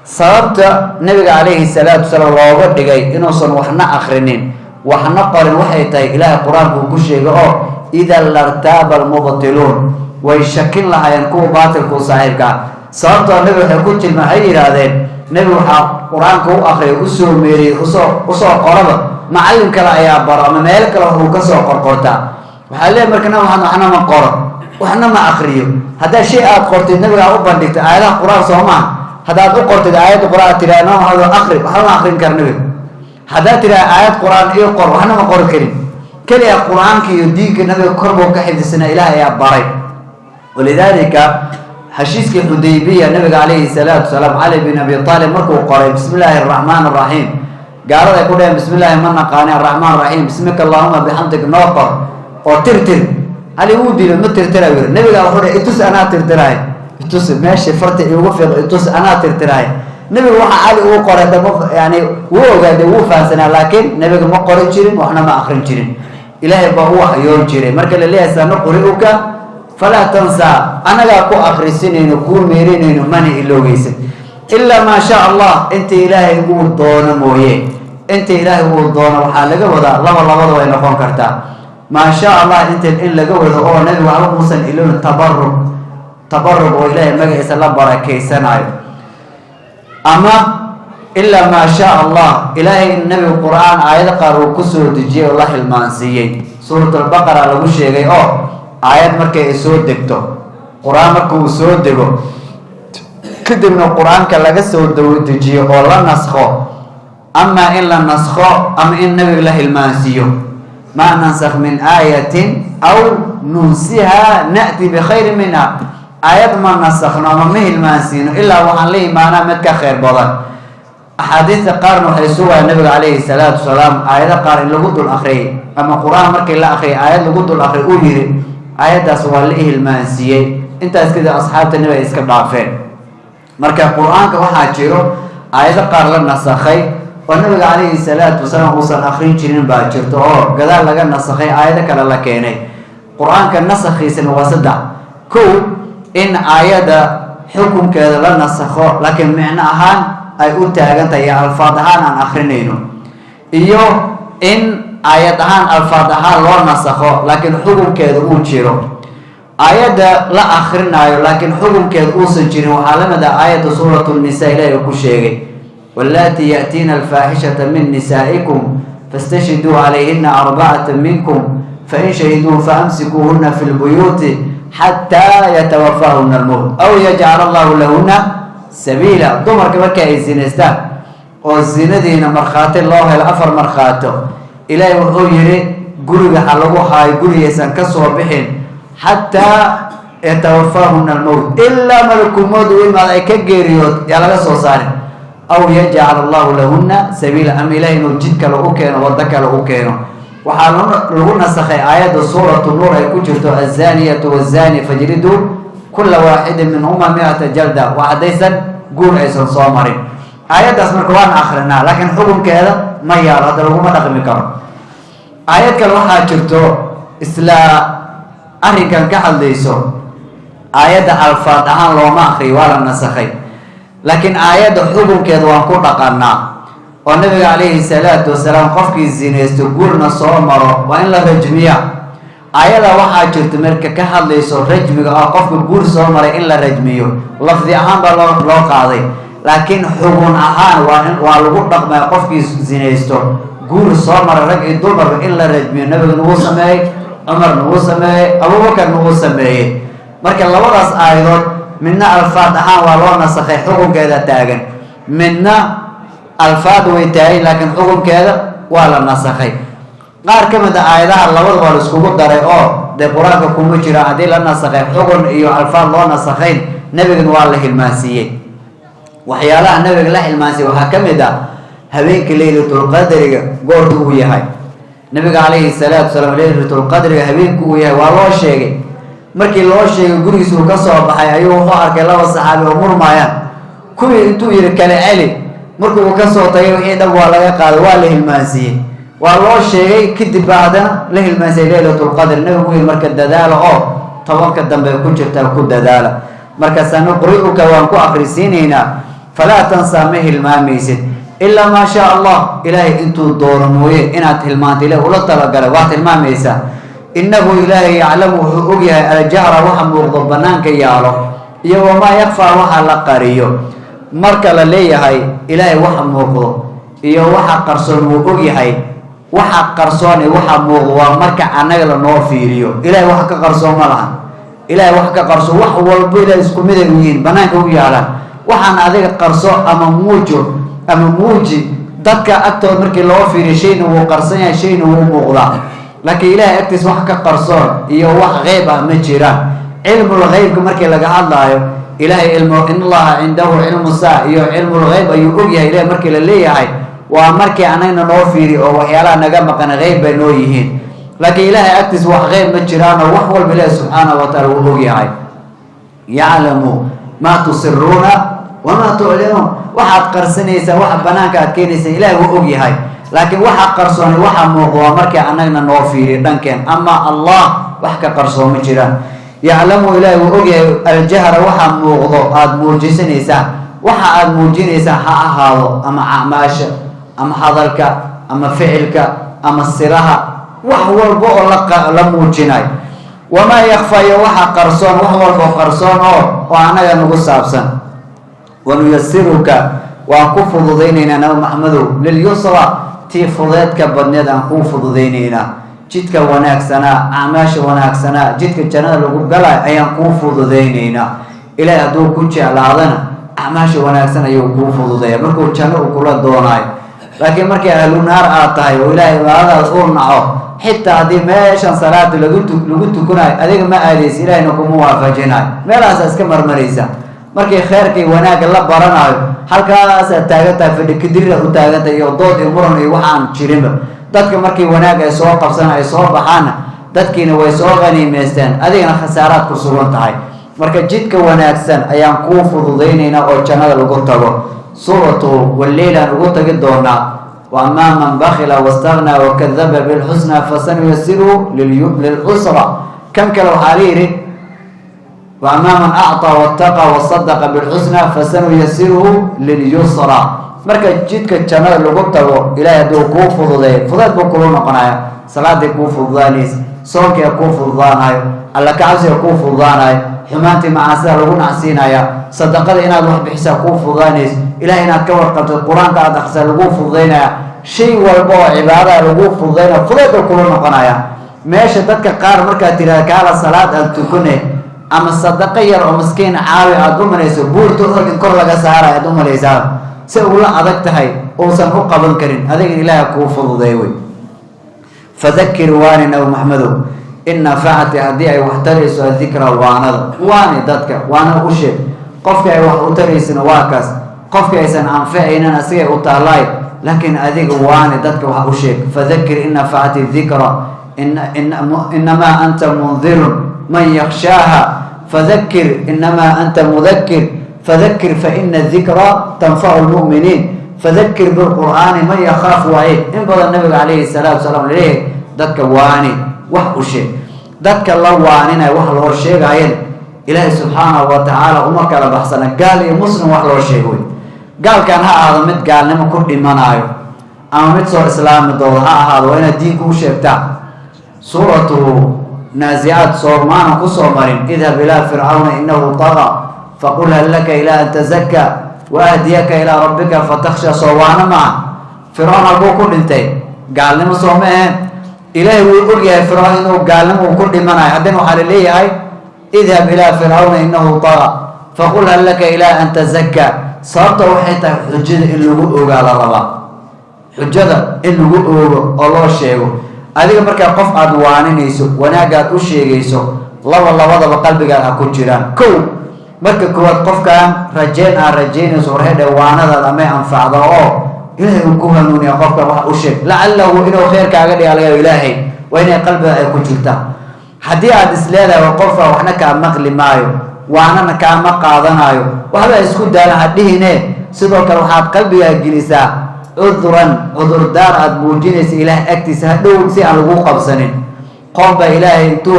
Sababta Nabiga calayhi salaatu wasalaam looga dhigay inuusan waxna akrinin, waxna qorin waxay tahay, Ilaahay Qur-aanku uu ku sheegay oo "idan lartaaba almubtiluun," way shakin lahaayeen kuwa baatilku saaxiibka ah. Sababtoo nabiga waxay ku tilma, waxay yidhaahdeen nebigu waxaa Qur-aanka u akriyay, usoo meeriyey, usoo qoraba macallin kale ayaa baro ama meel kale waxuu kasoo qorqortaa. Waxaa leeyahy marka Nabi Maxamed waxna ma qoro, waxna ma akriyo. Haddaa shay aad qortid, nabiga aad u bandhigtay aayadaha Qur-aan, soo maaha? Haddaad u qortid aayadda Qur-aan, aad tiraa "Nabi Maxamed akri," waxba ma akrin kara nabiga. Haddaad tiraa "aayad Qur-aan ii qor," waxna ma qori karin. Keliya Qur-aanka iyo diinka nabiga kor buu ka xifdisanaa, Ilaah ayaa baray. Walidaalika heshiiskii Xudaybiya, nabiga calayhi salaatu wasalaam, Cali bin Abi Aalib markuu qoray "Bismi illaahi araxmaan araxiim," gaalada ay ku dhaheen: "Bismi illaahi ma naqaani, araxmaan raxiim, bismika allahuma bixamdik noo qor oo tirtir." Cali wuu diiday, "Ma tirtira," yiri. Nabiga wuxuu dhahay: "Itus, anaa tirtiraay, itus meesha farta iigu fiiq, itus, anaa tirtiraay." Nabiga waxa Cali uu qoray dama yani wuu ogaaday, wuu fahamsanaa, laakiin nabiga ma qori jirin, waxna ma akrin jirin, Ilaahay baa u waxyoon jiray. Marka la leeyahay "sanuqri'uka falaa tansaa," anagaa ku akrisinayno, kuu meerinayno, mana iloogeysan, ilaa maa shaa Allah, inta Ilaahay uu doono mooye. Inta Ilaahay uu doono waxaa laga wadaa laba, labada way noqon kartaa. Maa shaa Allah inta in laga wado oo nabigu waxba muusan ilowin, tabarug tabarug oo Ilaahay magaciisa la barakaysanaayo, ama ilaa maa shaa Allah Ilaahay in nabigu Qur-aan aayado qaar uu kusoo dejiyey oo la hilmaansiiyey. Suurat Albaqara lagu sheegay oo aayad markay ay soo degto, Qur-aan marka uu soo dego kadibna Qur-aanka laga soo dejiyo oo la naskho, ama in la naskho ama in nabiga la hilmaansiiyo. Maa nansakh min aayatin aw nunsiha na'ti bikhayrin minha. Aayad ma nasakhno ama ma hilmaansiino ilaa waxaan la imaanaa mid ka khayr badan. Axaadiista qaarna waxay sugayaan nabiga calayhi salaatu wasalaam aayado qaar in lagu dul akriyay, ama Qur-aan markii la akriyay aayad lagu dul akriyay uu yihi aayaddaas waa la ihilmaansiiyey. Intaas kadib asxaabta nabi ay iska dhaafeen. Marka Qur-aanka waxaa jiro aayado qaar la nasakhay oo nabiga calayhi salaatu wasalaam uusan akrin jirin baa jirto, oo gadaal laga nasakhay, aayado kale la keenay. Qur-aanka nasakhiisana waa saddex: kow, in aayadda xukunkeeda la nasakho laakiin micno ahaan ay u taagan tahay iyo alfaad ahaan aan akrinayno, iyo in aayad ahaan alfaad ahaan loo nasakho laakiin xukunkeeda uu jiro. Aayadda la akrinaayo laakiin xukunkeeda uusan jirin waxaa la mid ah aayadda Suuratu Nisa Ilahi uu ku sheegay: "Wallaatii ya'tiina alfaaxishata min nisaa'ikum fastashhiduu calayhina arbacata minkum, fain shahiduu faamsikuuhuna fi lbuyuuti xataa yatawafaahuna almowt aw yajcal Allahu lahuna sabiila." Dumarka marka ay zinaystaan oo zinadiina markhaati loo helo, afar markhaato, Ilaahay wuxuu yihi guriga ha lagu haayo, gurigaysan ka soo bixin xataa yatawafaahuna almowt, ilaa malakumoodu u imaada ay ka geeriyood yaa laga soo saarin, aw yajcal Allahu lahuna sabiila, ama Ilahay inuu jid kale u keeno, waddo kale u keeno. Waxaa lagu nasakhay aayadda Suuratu Nuur ay ku jirto: "Azaniyatu wazani fajriduu kula waaxidin minhuma 100 jalda." Waa haddaysan guur aysan soo marin. Aayaddaas marka waan akrinaa laakiin xukunkeeda ma yaalo, hadda laguma dhaqmi karo. Aayad kale waxaa jirto isla arrinkan ka hadlayso. Aayadda alfaad ahaan looma akriyo, waa la nasakhay, laakiin aayadda xukunkeeda waan ku dhaqanaa, oo nabiga calayhi salaatu wasalaam qofkii zinaysto guurna soo maro waa in la rajmiya. Aayada waxaa jirta marka ka hadlayso rajmiga oo qofka guur soo maray in la rajmiyo, lafdi ahaan baa loo qaaday, laakiin xugun ahaan waa in waa lagu dhaqmaya. Qofkii zinaysto guur soo mara, rag iyo dumarba in la rajmiyo nabiga nagu sameeyey, Cumar nagu sameeyey, Abuubakar nagu sameeyey. Marka labadaas aayadood midna alfaad ahaan waa loo nasakhay, xukunkeeda taagan, midna alfaad way taagan laakiin xukunkeeda waa la nasakhay. Qaar ka mid a aayadaha labada waa la iskugu daray oo dee Qur-aanka kuma jira. Haddii la nasakhay xukun iyo alfaad loo nasakhayn, nebigana waa la hilmaansiiyey. Waxyaalaha nabiga la hilmaansiiyey waxaa ka mid ah habeenka Leylatulqadriga goorta uu yahay. Nabiga calayhi salaatu wasalaam Leylatulqadriga habeenku uu yahay waa loo sheegay. Markii loo sheegay gurigiis uu ka soo baxay ayuu wuxuu arkay laba saxaabi oo murmaayaan. Kuwii intuu yihi kala celi, markii uu kasoo tagay wixii dhab waa laga qaaday, waa la hilmaansiiyey. Waa loo sheegay kadib baa haddana la hilmaansiiyey Leylatulqadr. Nabigu yihi marka dadaala oo 10-ka dambe ku jirtaa ku dadaala. Marka sanuqri'uka waan ku akrisiinaynaa, falaa tansaa, ma hilmaamaysid, ilaa maa shaa Allah, Ilaahay intuu doono mooye. Inaad hilmaanto Ilahay ula talagalay, waad hilmaamaysaa. Innahu Ilaahay yaclamu, wuxuu ogyahay, aljahra, waxa muuqdo banaanka yaalo, iyo wamaa yakfaa, waxa la qariyo. Marka la leeyahay Ilaahay waxa muuqdo iyo waxa qarsoon wuu ogyahay, waxa qarsoon iyo waxa muuqdo waa marka annaga lanoo fiiriyo. Ilahay wax ka qarsoon ma laha. Ilahay wax ka qarsoon, wax walbo Ilahay isku mid ay u yihiin, banaanka u yaalaan. Waxaan adiga qarso ama muujo ama muuji, dadka agtooda markii loo fiiriyo shayna wuu qarsan yahay, shayna wuu muuqdaa, laakiin Ilahay agtiis wax ka qarsoon iyo wax qeyb ah ma jiraan. Cilmul gheybka markii laga hadlaayo, Ilahay cilmu in Allaha cindahu cilmu saa iyo cilmul gheyb ayuu ogyahay Ilahay markii la leeyahay, waa markii anagna noo fiiri oo waxyaalaha naga maqan qeyb bay noo yihiin, laakiin Ilahay agtiis wax qeyb ma jiraanoo wax walba Ilahi subxaanahu wataala wuu ogyahay. Yaclamu maa tusiruuna wamaa tuclinuun. Waxaad qarsanaysaa, waxa banaanka aad keenaysa, Ilahay wuu ogyahay, laakiin waxa qarsoonay waxa muuqda waa markii anagna noo fiiriyo dhankeen. Ama Allah wax ka qarsoon ma jiraan. Yaclamu, Ilaahay wuu ogyahay, aljahra, waxa muuqdo aada muujisanaysaan. Waxa aada muujinaysaan ha ahaado ama acmaasha ama hadalka ama ficilka ama siraha. Wax walba oo la muujinayo, wamaa yakfa, iyo waxa qarsoon, wax walba oo qarsoon oo annaga nagu saabsan. Wanuyasiruka, waan ku fududaynaynaa, Nabi Maxamedow, lilyusra, tii fudeedka badneed aan kuu fududaynaynaa. Jidka wanaagsanaa, acmaasha wanaagsanaa, jidka jannada lagu galayo ayaan kuu fududaynaynaa. Ilaahay hadduu ku jeclaadana, acmaasha wanaagsan ayuu kuu fududeeya markuu janno uu kula doonaayo. Laakiin markii ahlu naar aad tahay oo Ilaahay cibaadadaas uu naco, xitaa haddii meeshan salaada lagu tukunayo adiga ma aadaysa, Ilahayna kuma waafajinayo, meelahaasaa iska marmaraysa. Markii kheyrkii wanaagga la baranayo, halkaasaad taagantahay, fadhi kadiriraad u taagantahay, iyo dood iyo muran iyo waxaan jirinba. Dadka markii wanaag ay soo qabsana, ay soo baxaanna, dadkiina way soo qaniimaysteen, adigana khasaaraad ku sugan tahay. Marka jidka wanaagsan ayaan kuu fududaynaynaa oo jannada lagu tago. Suuratu waleylaan ugu tagi doonaa: wa amaa man bakila wastagnaa wakadaba bilxusna fasanuyasiruhu lilcusra. Kan kale waxaa la yidhi: wa amaa man acطaa wattaqa wasadaqa bilxusna fasanuyasiruhu lilyusra. Marka jidka jannada lagu tago Ilahay hadduu kuu fududeeyo, fudeed buu kula noqonaya. Salaaday kuu fududaanaysa, soonkia kuu fududaanayo, Alla kacabsiga kuu fududaanayo, xumaantii macaasida lagu nacsiinaya, sadaqada inaad wax bixisaa kuu fududaanaysa, Ilahay inaad ka warqabto, Qur-aanka aad akhrisaa laguu fududaynaya, shay walba oo cibaadada laguu fududaynaya, fudeed buu kula noqonaya. Meesha dadka qaar markaad tirahda "Kaala salaad aan tukune" ama "Sadaqo yar oo maskiin caawi" aada u malayso buurta Uxud in kor laga saarayo aad u malaysaa, si ugula adag tahay uusan u qaban karin. Adiga Ilaaha kuu fududeey wey. Fadakir, waani, Nabi Maxamedow, in nafacati, haddii ay wax tarayso, adikra, waanada. Waani dadka, waana u sheeg. Qofka ay wax u taraysana waa kaas, qofka aysan anfacaynin asigay u taalaay, laakiin adiga waani dadka, wax u sheeg. Fadakir in nafacati dikra, inamaa anta mundirun man yakshaaha, fadakir inamaa anta mudakir, fadakir faina dikra tanfacu lmu'miniin, fadakir bilqur'aani man yakhaafu waciid. In badan Nabiga calayhi salaatu salaam laleeyahay dadka waani, wax u sheeg. Dadka la waaninayo, wax loo sheegaayen, Ilaahay subxaanahu wa tacaala uma kala baxsana gaal iyo muslim. Wax loo sheego wey. Gaalkan ha ahaado mid gaalnimo ku dhimanaayo ama mid soo islaami doodo ha ahaado, waa inaad diinka u sheegtaa. Suuratu Naasicaad soormaana kusoo marin: "Idhab ilaa fircawna inahu tagaa, faqul hal laka ilaa an tazakkaa waahdiyaka ilaa rabbika fatakhsha." Soo waana maca Fircoon halkuu ku dhintay? Gaalnimo soo ma aheen? Ilaahay wuu ogyahay Fircoon inuu gaalnimo uu ku dhimanayo, haddana waxaa laleeyahay: "Idhab ilaa fircawna inahu tagaa, faqul hal laka ilaa an tazakkaa." Sababta waxay tahay xujada in lagu ogaa la rabaa, xujada in lagu oogo oo loo sheego. Adiga markaa qof aada waaninayso, wanaagaad u sheegayso, laba labadaba qalbigaad ha ku jiraan. Kow, marka koowaad, qofkan rajeyn aad rajaynayso, warhedhe, waanadaad amay anfacda oo Ilaahay uu ku hanuuniya qofkan, wax u sheeg, lacalahu inuu khayr kaaga dhiga laga. Ilaahay waa inay qalbiga ay ku jirtaa. Haddii aad is leedahay qofka waxna kaa maqli maayo, waanana kaama qaadanayo, waxba isku daalan ha dhihine. Sidoo kale waxaad qalbigaa gelisaa cudran, cudurdaar aada muujinaysa Ilaah agtiisa hadhow si aan lagu qabsanin. Qoom baa Ilaahay intuu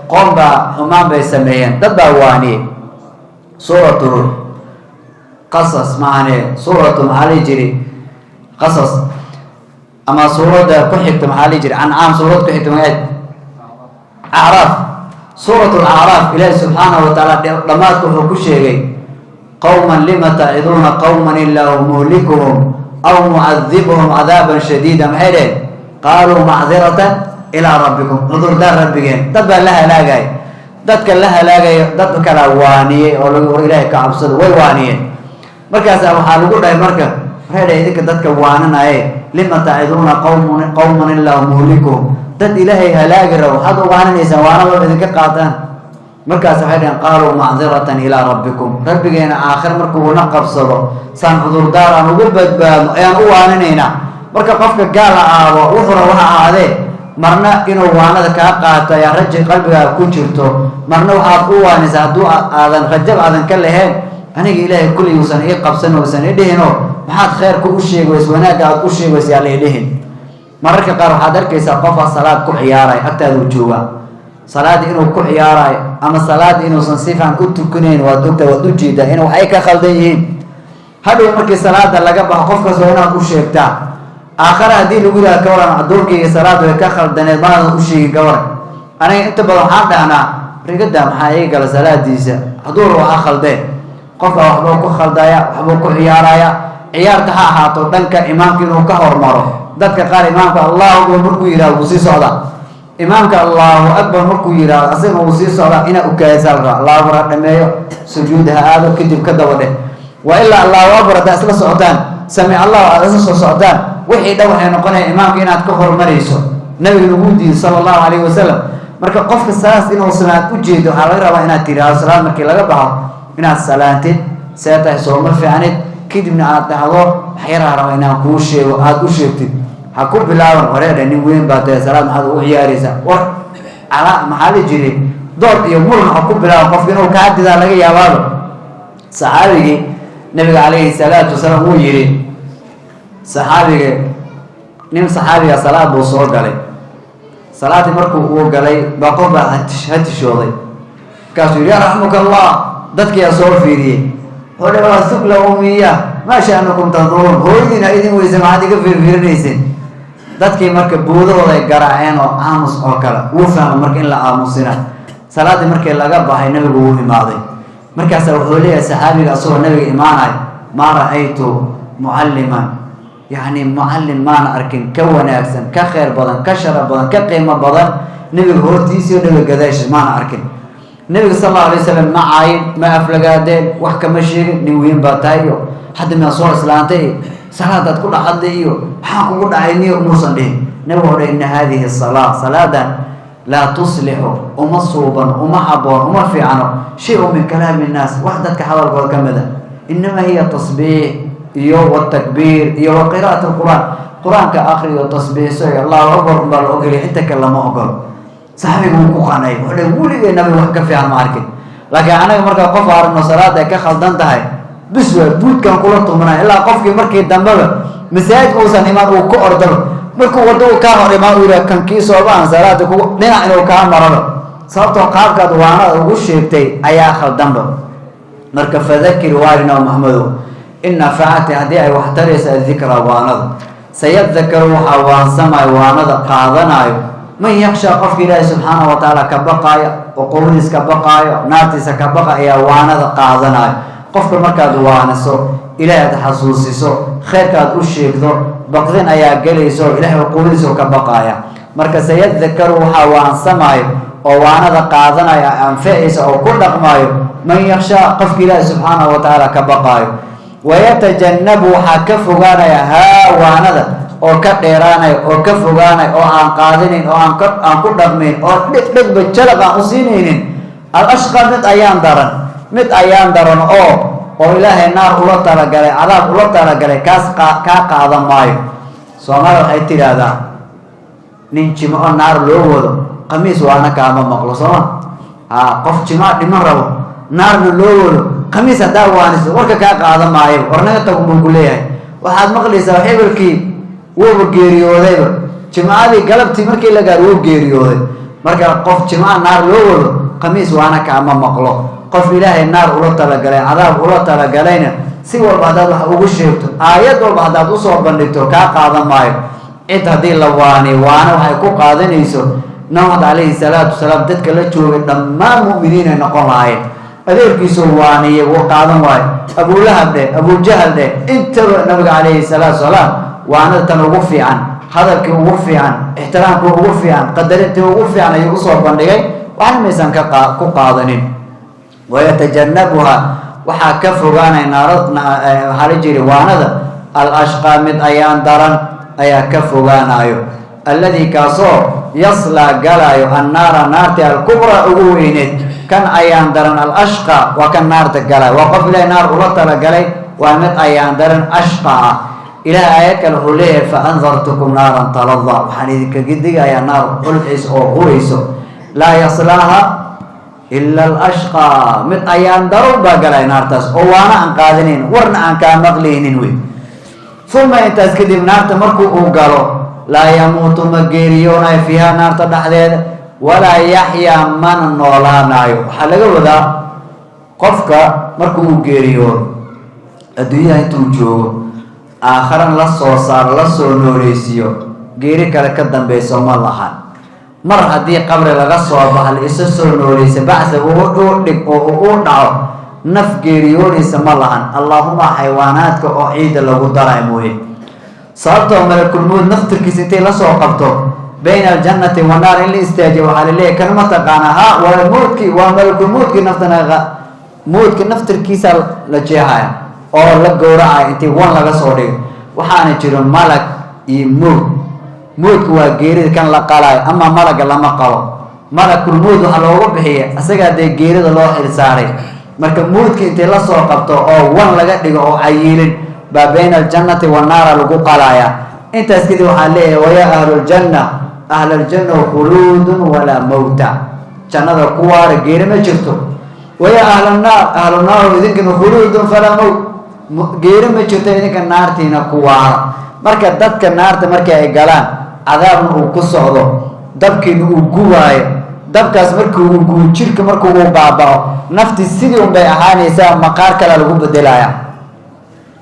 qoom baa xumaan bay sameeyeen, dad baa waaniyey. Suuratu Qasas maahane, suuratu maxaa lihi jiri? Qasas ama suuradda ku xigta maxaa lihi jiri? Ancaam suurad ku xigta magaceed? Acraaf. Suurat Lacraaf, Ilaahi subxaanahu wa tacaala dhammaadka wuxuu ku sheegay: "Qowman lima taciduuna qowman ilaahu muhlikuhum aw mucadibuhum cadaaban shadiida?" Maxay dheheen? "Qaaluu macdiratan ilaa rabbikum", cudurdaar rabbigeen. Dad baa la halaagaya, dadka la halaagayo dad kalaa waaniyey oo lagu war Ilaahay ka cabsado, way waaniyeen. Markaasaa waxaa lagu dhahay, marka waxay dhahay: "Idinka dadka waaninaye, lima taciduuna qowman ilaahu muhlikuhum?" Dad Ilaahay halaagi rabo waxaad u waaninaysaan, waanaba idinka qaataan. Markaas waxay dhaheen: "Qaaluu macdiratan ilaa rabbikum", rabbigeena aakhir markuuna qabsado saan cudurdaar aan ugu badbaadno ayaan u waaninaynaa. Marka qofka gaal ha ahaado, wuxuuna waxa ahaadee, marna inuu waanada kaa qaato ayaa raja qalbigaaga ku jirto, marna waxaad u waanaysaa hadduu aadan rajab aadan ka lahayn, aniga Ilaahay kulli uusan ii qabsan, uusan i dhihinoo maxaad kheyrka u sheegays, wanaagga aad u sheegaysa yaa la i dhihin. Mararka qaar waxaad arkaysaa qofaa salaad ku ciyaaray, agtaaduu joogaa, salaad inuu ku ciyaarayo ama salaad inuusan si fiican u tukanayn waad ogta, waad ujeedaa in waxay ka khaldan yihiin. Hadhow markii salaada laga baxo, qofkaas waa inaad u sheegtaa. Aakhare haddii lagu yidhahdo ka waran, addoonkayga salaad way ka khaldaneed, maadan u sheegin, ka waran? Aniga inta badan waxaan dhahnaa, rigada maxaa iga gala salaadiisa, hadduu rabo ha khaldee. Qofka waxbuu ku khaldaya, waxbuu ku ciyaaraya. Ciyaarta ha ahaato dhanka imaamka inuu ka hormaro. Dadka qaar imaamka "Allahu akbar" markuu yihahdo wuu sii socdaa. Imaamka "Allahu akbar" markuu yihahdo asagana wuu sii socdaa. Inaa ukaadisa la rabaa. "Allahu akbar" ha dhameeyo, sujuud ha aado, kadib ka daba dheh. Waa ilaa "Allahu akbar" haddaa isla socotaan, "Samic Allahu" aad isla soo socotaan, wixii dhan waxay noqonaya imaamka inaad ka hormarayso. Nabiga nagu diiday, sala Allahu calayhi wasalam. Marka qofka saas inuu samaad ujeedo, waxaa laga rabaa inaad tiraahdo salaad markii laga baxo inaad salaantid, "See tahay? Sooma fiicnid?" Kadibna aad dhahdo, "Waxyaraa raba inaan kuu sheego." Aada u sheegtid. Ha ku bilaaban, "Wareedha, nin weyn baa tahay, salaad maxaad ugu ciyaaraysaa?" War calaa maxaa la jiray, dood iyo muran ha ku bilaaban. Qofka inuu kaa didaa laga yaabaaba. Saxaabigii nabiga calayhi salaatu wasalaam wuu yidhi, saxaabiga, nin saxaabiga salaad buu soo galay. Salaaddii markuu uu galay baa qof baa hatishooday. Markaasuu yidhi, "Yarxamuka Allah." Dadkiyaa soo fiiriyey. Wuxuu dhi, "Waa thukla umiya, maa sha'nukum tanduruun? Hooyadiina idin weyse, maxaad iga fiirfiirinayseen?" Dadkii marka buudahooda ay garaaceen oo aamus oo kale. Wuu fahma marka in la aamusina. Salaaddii markii laga baxay, nabigu wuu imaaday. Markaasa wuxuu leeyahay saxaabiga, asagoo nabiga imaanay, "Maa ra'aytu mucalliman," yacni mucallin maana arkin ka wanaagsan, ka khayr badan, ka sharaf badan, ka qiimo badan nabiga hortiisiyo nabiga gadaashiis maana arkin. Nabiga sal Allahu alay wasalam ma caayin, ma aflagaadeen, wax kama sheegin. "Nin weyn baa tahay" iyo "Hadda miyaa soo islaantay iyo salaadaad ku dhacadday" iyo "Maxaa kugu dhacay niyo?" muusan dhihin. Nabigu wuxuu dhahay, "Inna hadihi salaa," salaadan, "laa tuslixu," uma suuban, uma haboon, uma fiicno, "shay-un min kalaami innaas," wax dadka hadalkooda ka mid a. "Inamaa hiya tasbiix iyo watakbiir iyo wa qira'at alqur'aan." Qur-aanka akriyo, tasbiixso iyo "Allahu akbar" unbaa la ogolaya, inta kale lama ogolo. Saxaabigu wuu ku qanay. Wuxuu dhahay, "Weligay nabiga wax ka fiican ma arkin." Laakiin anaga markaa qof aragno salaada ay ka khaldan tahay, bis waa buudkan kula tumanay, ilaa qofkii markii dambeba masaajidka uusan imaan, uu ku ordaba. Markuu waddo uu kaa hor imaan, uu yidhaha, "Kan kii soobaan salaada kugu dhinac inuu kaa maraba," sababtoo qaabkaad waanada ugu sheegtay ayaa khaldanba. Marka fadakir, waari Nabi Maxamedow, in nafacati, haddii ay wax taraysa, adikra, waanada. Sayadakaru, waxaa waansamayo, waanada qaadanaayo, man yakshaa, qofka Ilaahi subxaana wa tacaala ka baqaayo, cuquubadiis ka baqaayo, naartiisa ka baqa ayaa waanada qaadanayo. Qofka markaad waaniso, Ilahay aad xasuusiso, khayrka aad u sheegto, baqdin ayaa gelayso, Ilahay cuquubadiisa ka baqaaya. Marka sayadakaru, waxaa waansamaayo oo waanada qaadanaya, anficaysa oo ku dhaqmaayo, man yakshaa, qofka Ilaahi subxaana wa tacaala ka baqaayo. Wayatajannabu, waxaa ka fogaanaya, haa, waanada oo ka dheeraanaya oo ka fogaanaya oo aan qaadinayn oo aan ku dhaqmayn oo dhegba jalaq aan u siinaynin, al ashqa, mid ayaan daran, mid ayaan daran oo Ilaahay naar ula talagalay, cadaab ula talagalay, kaas kaa qaadan maayo. Soomaalida waxay tidhaahdaa, "Nin jimco naar loo wado, khamiis waana kaama maqlo." Sooma ha? Qof jimco dhiman rabo, naarna loo wado, khamiis haddaa waaniso, warka kaa qaadan maayo. "War naga tagun," buu ku leeyahay. Waxaad maqlaysaa, hebelkii wuuba geeriyoodayba, jimcadii galabtii markii la gaaro wuu geeriyooday. Marka qof jimco naar loo wado, khamiis waana kaama maqlo. Qof Ilaahay naar ula talagalay, cadaab ula talagalayna, si walba haddaad wax ugu sheegto, aayad walba haddaad usoo bandhigto, kaa qaadan maayo. Cid haddii la waaniyo, waana waxay ku qaadanayso, Nabi calayhi salaatu wasalaam dadka la joogay dhammaan mu'miniin ay noqon lahaayeen. Adeerkiisuu waaniyay, wuu qaadan waayo. Abulahab dheh, Abujahal dheh, intaba nabiga calayhi salaatu wasalaam waanada tan ugu fiican, hadalkii ugu fiican, ixtiraamkii ugu fiican, qadarintii ugu fiican ayuu usoo bandhigay. Waxna maysan ku qaadanin. Wayatajannabuha, waxaa ka fogaanaya naaro, waxaa la jiri waanada, al ashqaa, mid ayaan daran ayaa ka fogaanayo, alladii, kaasoo, yaslaa, galaayo, annaara, naarti, alkubraa, ugu weyneed. Kan ayaan daran, al ashqa, waa kan naarta galaayo, waa qof Ilahay naar ula talagalay, waa mid ayaan daran, ashqa ah. Ilahay aayad kale wuxuu leeyahay, "Fa andartukum naaran talada," waxaan idinkaga digayaa naar holciis oo hurayso, "laa yaslaaha ila alashqaa," mid ayaan daran baa galay naartaas oo waana aan qaadanayn, warna aan kaa maqlaynin wey. Uma, intaas kadib, naarta markuu uu galo, laa yamuutu, ma geeriyoonayo, fiiha, naarta dhexdeeda, walaa yaxyaa, mana noolaanayo. Waxaa laga wadaa, qofka markuu uu geeriyoodo, adduunyaha intuu joogo Aakharan la soo saaro, la soo nooleysiiyo, geeri kale ka dambeyso ma lahan. Mar haddii qabri laga soo baxa, la isa soo nooleysa, bacsa uu dhig oo uu dhaco, naf geeriyoonaysa ma lahan, allaahuma xaywaanaadka oo ciidda lagu daray mooye. Sababtoo malakulmowd naftirkiisa intay lasoo qabto bayna aljannati wanaar in la istaajiyo, waxaa laleeyahy: "Kan ma taqaana?" "Ha, waa mowdkii, waa malakulmowdkii." Naftana mowdka naftirkiisa la jeexaya oo la gowracaya intii wan laga soo dhigo. Waxaana jiro malag iyo mowd. Mowdka waa geerida kan la qalayo, ama malaga lama qalo. Malakulmowd waxaa loogu bixiya isagaa dee geerida loo xilsaaray. Marka mowdka intay lasoo qabto oo wan laga dhigo oo cayiilin baa bayna aljannati wanaara lagu qalaya. Intaas kadib waxaa leeyahay: "Wayaa ahluljanna, ahlaljanna, khuluudun walaa mowta, jannada ku waara, geeri ma jirto. Wayaa ahlannaar, ahlunaar, idinkana khuluudun falaa mowt, geeri ma jirto, idinka naartiina ku waara." Marka dadka naarta markii ay galaan, cadaabna uu ku socdo, dabkiina uu gubaayo, dabkaas markii uu gubo, jirka markuu uu baabao, nafti sidii un bay ahaanaysaa, maqaar kale lagu bedelaya.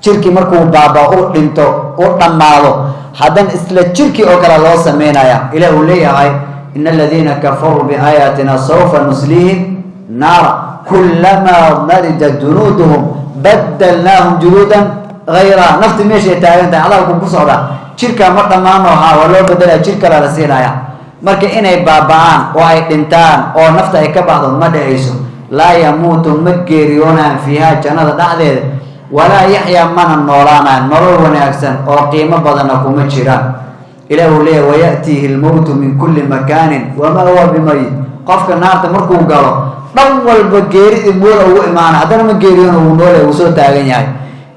Jirkii markuu baabao, u dhinto, u dhammaado, haddana isla jirkii oo kale loo sameynaya. Ilah uu leeyahay: "Ina aladiina kafaruu biaayaatina sawfa nusliihim naara kulamaa nadijat junuuduhum badalnaahum juluudan hayraha." Nafti meeshay taagan tahay, cadaabku ku socdaa, jirkaa ma dhammaano, haa, waa loo bedelaya, jir kalea la siinaya. Marka inay baaba-aan oo ay dhintaan oo nafta ay ka baxdo ma dhacayso. Laa yamuutu, ma geeriyoonaan, fiihaa, jannada dhexdeeda, walaa yaxyaa, mana noolaanaan, nolol wanaagsan oo qiimo badanna kuma jiraan. Ilah uu leeyahy: "Waya'tiihi lmowtu min kulli makaanin wamaa huwa bimayit." Qofka naarta markuu galo, dhan walba geeridii mooda ugu imaana, haddana ma geeriyoona, wuu noolaya, wuu soo taagan yahay.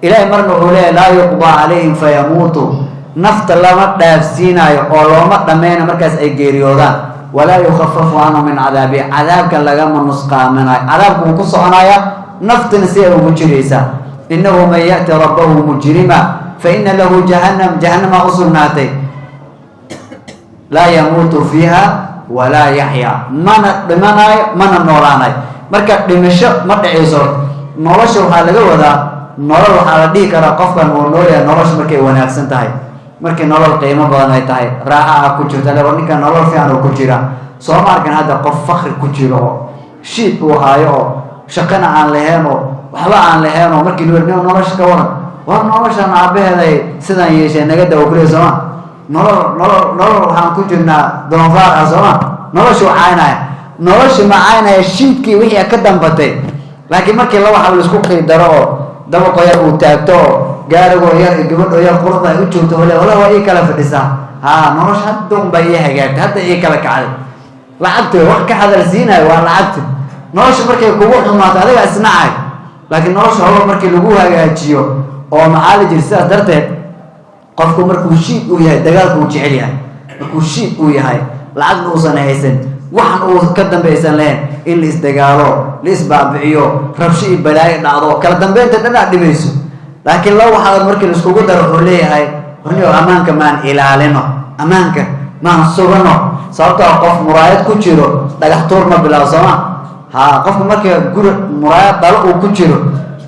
Ilahay marna wuxuu leeyahy: "Laa yuqdaa calayhim fayamuutuu," nafta lama dhaafsiinayo oo looma dhammayna markaas ay geeriyoodaan. "Walaa yukhafafu canhu min cadaabi," cadaabka lagama nusqaaminayo, cadaabku wuu ku soconaya, naftina si ay ugu jiraysaa. "Innahu man ya'ti rabbahu mujrima fa ina lahu jahannam," jahanamaa u sugnaatay, "laa yamuutu fiiha walaa yaxya," mana dhimanayo, mana noolaanayo. Marka dhimasho ma dhacayso. Nolosha waxaa laga wadaa, nolol waxaa la dhihi karaa qofkan uu noolyahay nolosha markay wanaagsan tahay, markii nolol qiimo badan ay tahay, raaxa ah ku jirta le, ninka nolol fiican oo ku jira. Sooma arkan hadda qof fakri ku jiro oo shiid uu haayo oo shaqana aan lahayn oo waxba aan lahayn, oo markii loo nolosha ka waran, war noloshan aabaheeday sidaan yeeshee naga dawa kuley, sooma? Nolol, nolol, nolol waxaan ku jirnaa doonfaar ah, sooma? Noloshu caynaya, nolosha ma caynaya, shiidkii wixii ka dambatay. Laakiin markii laba xab laisku qiidaro oo dabaqo yar uu taagto oo gaarigoo yar iyo gabadhoo yar quruxda ay u joogto, wale wala waa ii kala fadhisaa, haa, nolosha hadda un baa ii hagaagtay, hadda ii kala kacday. Lacagta wax ka hadal siinayo waa lacagta. Nolosha markay kugu xumaato, adiga isnacay, laakiin nolosha hoba markii lagu hagaajiyo oo maxaa la jiri. Sidaas darteed qofku markuu shiid uu yahay, dagaalku uu jecel yahay. Markuu shiid uu yahay, lacagna uusan haysan, waxan uu ka dambaysan lahayn, in la isdagaalo, la isbaabiciyo, rabsho iyo balaayo dhacdo, kala dambeynta dhan aad dhibayso. Laakiin laba waxaad markii laiskugu daro, wuxuu leeyahay: "Warniyo, ammaanka maan ilaalino, ammaanka maan sugano." Sababtoo qof muraayad ku jiro dhagax tuur ma bilaabo, sooma? Ha, qofka markii guri muraayad dhalo uu ku jiro,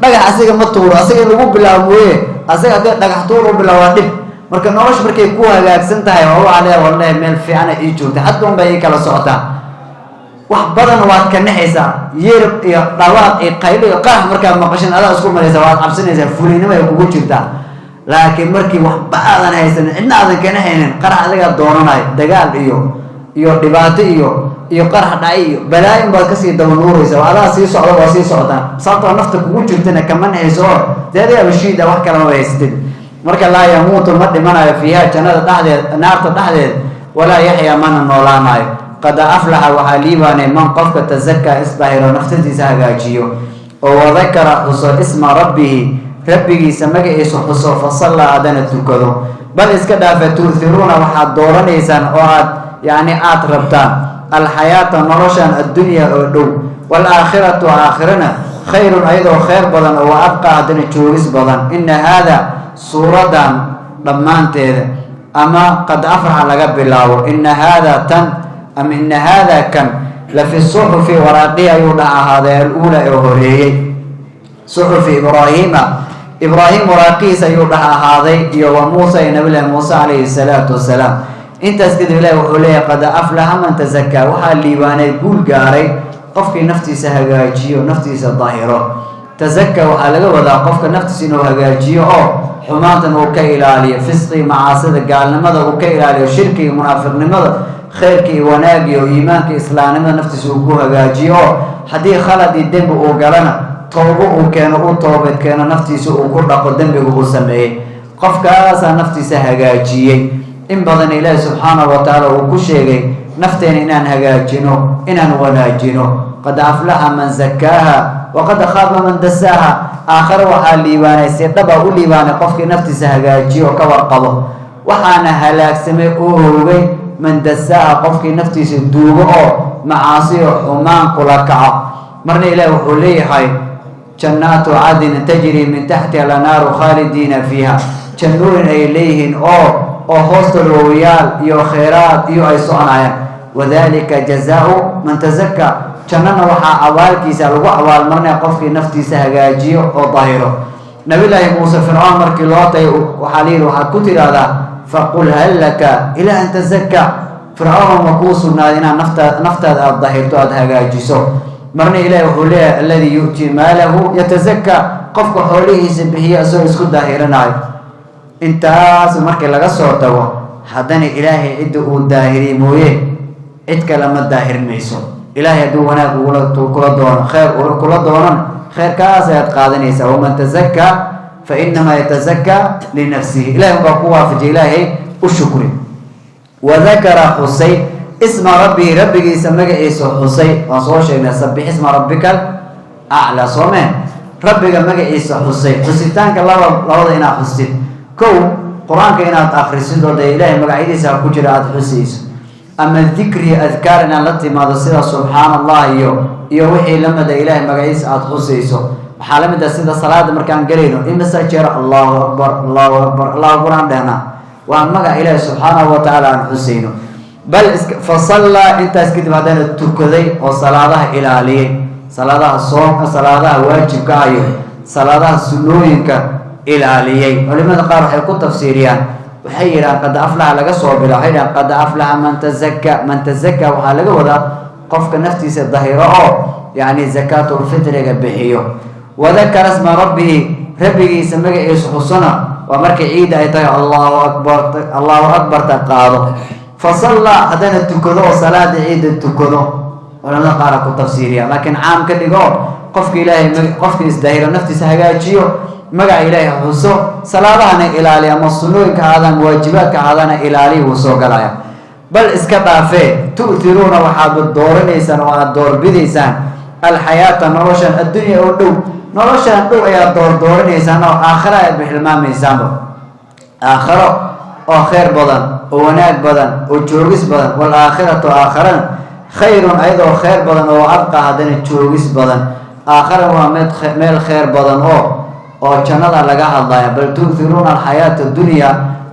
dhagax asiga ma tuuro, asiga in lagu bilaabo mooye. Asiga haddii dhagax tuur u bilaabo, waa dhib. Marka nolosha markay ku hagaagsan tahay, waa waxaa leeyahay: "Wallahi meel fiicana ii joogta, hadda un bay ii kala socotaa." Wax badan waad ka naxaysaa, yerib iyo dhawaaq iyo qaylo iyo qarax markaad maqashin, adaa isku malaysa, waad cabsanaysaa, fulinimo ay kugu jirtaa. Laakiin markii waxba aadan haysanin, cidna aadan ka naxaynin, qarax adigaa doonanayo, dagaal iyo dhibaato iyo qarax dhacay iyo balaayin baad kasii dabanuuraysa. Adaa sii socda, waa sii socotaa, sababtoo nafta kugu jirtana kama naxayso oo dee adigaa bashiida, wax kalama haysatid. Marka laa yamuutu, ma dhimanayo, fiiha, jannada dhexdeed, naarta dhexdeed, walaa yaxyaa, mana noolaanayo. Qad aflaxa, waxaa liibaanay, man, qofka, tasakaa, isdahiro, naftadiisa hagaajiyo, oo wadakara, xuso, isma rabbihi, rabbigiisa magaciisa xuso, fasallaa, haddana tukado. Bal iska dhaafa, tu'thiruuna, waxaad dooranaysaan oo aad yacni aada rabtaan, alxayaata, noloshan, addunya oo dhow, waalaakhiratu, aakhirana, khayrun, ayadoo khayr badan, oo wa abqaa, haddana joogis badan. Ina haada, suuraddan dhammaanteeda, ama qad afraxa laga bilaabo, ina haada tan, ama ina haada kan, la fi suxufi, waraaqii ayuu dhex ahaaday, al-uula, ee horeeyey, suxufi Ibraahiima, Ibraahim waraaqihiis ayuu dhex ahaaday, iyo wa Muusa iyo Nabilahi Muuse calayhi salaatu wasalaam. Intaas kadib Ilahi wuxuu leeyahay: "Qad aflaxa man tazakaa." Waxaa liibaanay, guul gaaray qofkii naftiisa hagaajiyo, naftiisa daahiro. Tazaka waxaa laga wadaa qofka naftiisa inuu hagaajiyo oo xumaantan uu ka ilaaliyo, fisqii, macaasida, gaalnimada uu ka ilaaliyo, shirkiga, munaafiqnimada, khayrka iyo wanaagi oo iimaanka, islaamnimada naftiisa uu ku hagaajiyo, oo haddii khalad iyo dembi uu galana toobo uu keeno, uu toobad keeno, naftiisa uu ku dhaqo dembiga uu sameeyey. Qofkaasaa naftiisa hagaajiyey. In badan Ilaahi subxaanahu wa tacaala uu ku sheegay nafteena inaan hagaajino, inaan wanaajino. "Qad aflaxa man zakaaha waqad khaaba man dasaaha." Aakhare waxaa liibaanay, si dhaba u liibaanay, qofkii naftiisa hagaajiyo oo ka warqabo. Waxaana halaagsamay oo hoogay man dasaaha, qofkii naftiisa duugo oo macaasiyo xumaan kula kaco. Marna Ilahi wuxuu leeyahay: "Jannaatu cadnin tajri min taxtiha lanaaru khaalidiina fiiha." Jannooyin ay leeyihiin oo hoosta loowayaal iyo kheyraad iyo ay soconayaan. "Wadalika jazaau man tazakaa." Jannana waxaa abaalkiisa lagu abaalmarinaya qofkii naftiisa hagaajiyo oo daahiro. Nabillaahi Muuse Fircoon markii loo tagay, waxaa layidhi: "Waxaad ku tidhaahdaa, faqul hal laka ilaa an tazakaa." Fircoon, ma kuu sugnaaday inaad naftaada aada dahirto, aada hagaajiso? Marna Ilahi wuxuu leeyahay: "Alladii yu'tii maalahu yatazakaa." Qofka xoolihiisa bixiya isagoo isku daahirinayo. Intaas markii laga soo tago, haddana Ilaahay cidda uu daahiriyey mooye cid kale ma daahirin mayso. Ilaahay hadduu wanaag kula doono, khayr kula doonona, khayrkaas ayaad qaadanaysaa. "Waman tazakaa fa inamaa yatazakaa linafsihi." Ilahay unbaa ku waafajiyay, Ilaahay u shukri. Wadakara, xusay, isma rabbihi, rabbigiisa magaciisa xusay. Waan soo sheegnay "sabbix isma rabbika aclaa", soomee? Rabbiga magaciisa xusay. Xusitaanka laba, labada inaad xustid: kow, Qur-aanka inaad akrisid oo dee Ilaahay magacyadiisa ku jira aada xusayso, ama dikri, adkaar inaad la timaado, sida subxaana Allah iyo wixii lamida Ilaahay magaciisa aada xusayso. Waxaa la mid ah sida salaada markaan gelayno, imisa jeer "Allahu akbar, Allahu akbar, Allahu akbar" aan dhehnaa? Waa magac Ilaahi subxaanahu wa tacaala aan xusayno. Bal fasallaa, intaas kadib haddana tukaday oo salaadaha ilaaliyey, salaadaha soomka, salaadaha waajibka ah iyo salaadaha sunnooyinka ilaaliyey. Culimada qaar waxay ku tafsiiriyaan, waxay yidhahaan qad aflaxa laga soo bila, waxay yidhahaan "qad aflaxa man tazaka". Man tazaka waxaa laga wadaa qofka naftiisa dahiro oo yacni zakaatulfitriga bixiyo. Wadakara sma rabbihi, rabbigiisa magaciisa xusana, waa markay ciidda ay tahay, "Allahu akbar, Allahu akbarta" qaado. Fasallaa, haddana tukado oo salaada ciidda tukado. Culamada qaara ku tafsiiriya, laakiin caam ka dhigo: qofka Ilaahay, qofka isdahiro, naftiisa hagaajiyo, magaca Ilaahay xuso, salaadahana ilaaliya, ama sunnooyinka ahaadaan, waajibaadka ahaadana ilaaliya, wuu soo galaya. Bal iska dhaafee, tu'tiruuna, waxaad dooranaysaan oo aada doorbidaysaan, alxayaata, noloshan, addunya oo dhow. Noloshan dhow ayaad doordooranaysaan oo aakhira ayaad bixilmaamaysaanba. Aakhiro oo khayr badan oo wanaag badan oo joogis badan. Waalaakhiratu, aakharana, khayrun, ayadoo khayr badan oo abqa, haddana joogis badan. Aakhara waa meel khayr badan oo jannada laga hadlaya. Bal tu'thiruuna alxayaata addunya.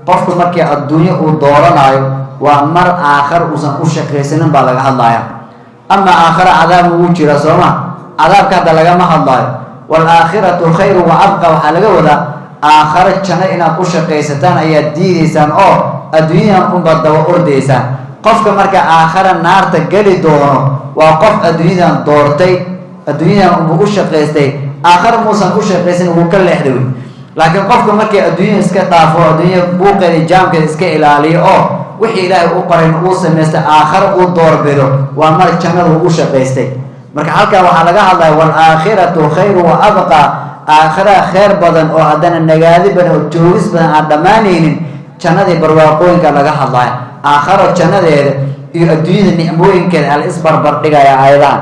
Qofku markii adduunyo uu dooranayo, waa mar aakhar uusan u shaqaysanin baa laga hadlaya. Ama aakhara cadaab ugu jira, sooma? Cadaabka hadda lagama hadlayo. Waalaakhiratu khayru wa abqa waxaa laga wadaa aakharo janno inaad u shaqaysataan ayaad diidaysaan oo adduunyadan unbaad daba ordaysaan. Qofka marka aakhara naarta geli doono waa qof adduunyadan doortay, adduunyadan unbuu u shaqaystay, aakhara muusan u shaqaysan, wuu ka leexday wey. Laakiin qofka markii adduunya iska dhaafo, adduunya buuqeeda, jaamkeeda iska ilaaliyo, oo wixii Ilaahay u qorayn uu samaystay, aakharo uu doorbido, waa mar jannada uu u shaqaystay. Marka halkaa waxaa laga hadlaya waalaakhiratu khayru wa abqa, aakhira khayr badan oo haddana nagaadi badan oo joogis badan aan dhammaanaynin, jannadii barwaaqooyinka laga hadlaya. Aakharo jannadeeda iyo adduunyada nicmooyinkeeda ala isbarbar dhigaya aayadahan.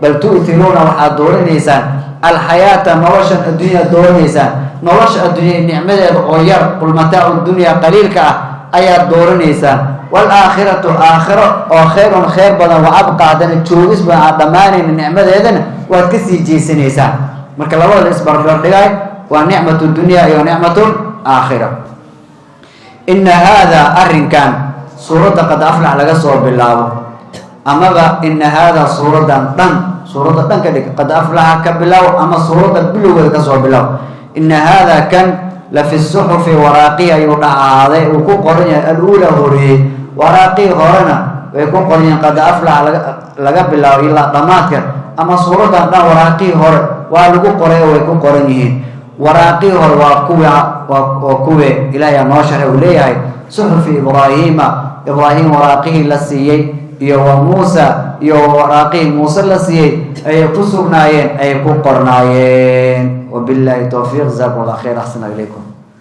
Bal tu'tiruuna, waxaad dooranaysaan, alxayaata, noloshan adduunyaad dooranaysaan. Nolosha adduunya nicmadeeda oo yar, qul mataacu dunya qaliilka ah ayaad dooranaysaan. Waalaakhiratu, aakhiro oo khayrun, khayr badan, wa abqa, haddana joogis badan aan dhammaanaynin nicmadeedana, waad kasii jeesanaysaan. Marka labada la isbarbar dhigay waa nicmatu dunya iyo nicmatu aakhira. Ina haada, arrinkan suuradda qad aflax laga soo bilaabo, amaba ina haada suuraddan dhan, suuradda dhan ka dhig, qad aflaxa ka bilow ama suuradda bilowgeeda ka soo bilow. Ina haada kan la fi suxufi, waraaqii ayuu dhacaaday, uu ku qoran yahay, aluula, horeeyey. Waraaqii horena way ku qoran yihiin, qad aflaxa laga bilaabo ilaa dhammaadka, ama suuraddan dhan waraaqii hore waa lagu qoray oo way ku qoran yihiin. Waraaqii hore waa kuwa waa kuwe? Ilaahay aa noo sharxay. Uu leeyahay suxufi Ibraahiima, Ibraahim waraaqihii la siiyey, iyo wa Muusa, iyo waraaqihii Muuse la siiyey ayay ku sugnaayeen, ayay ku qornaayeen. Wabillahi towfiiq. Jazakum Allah khayr, axsana ilaykum.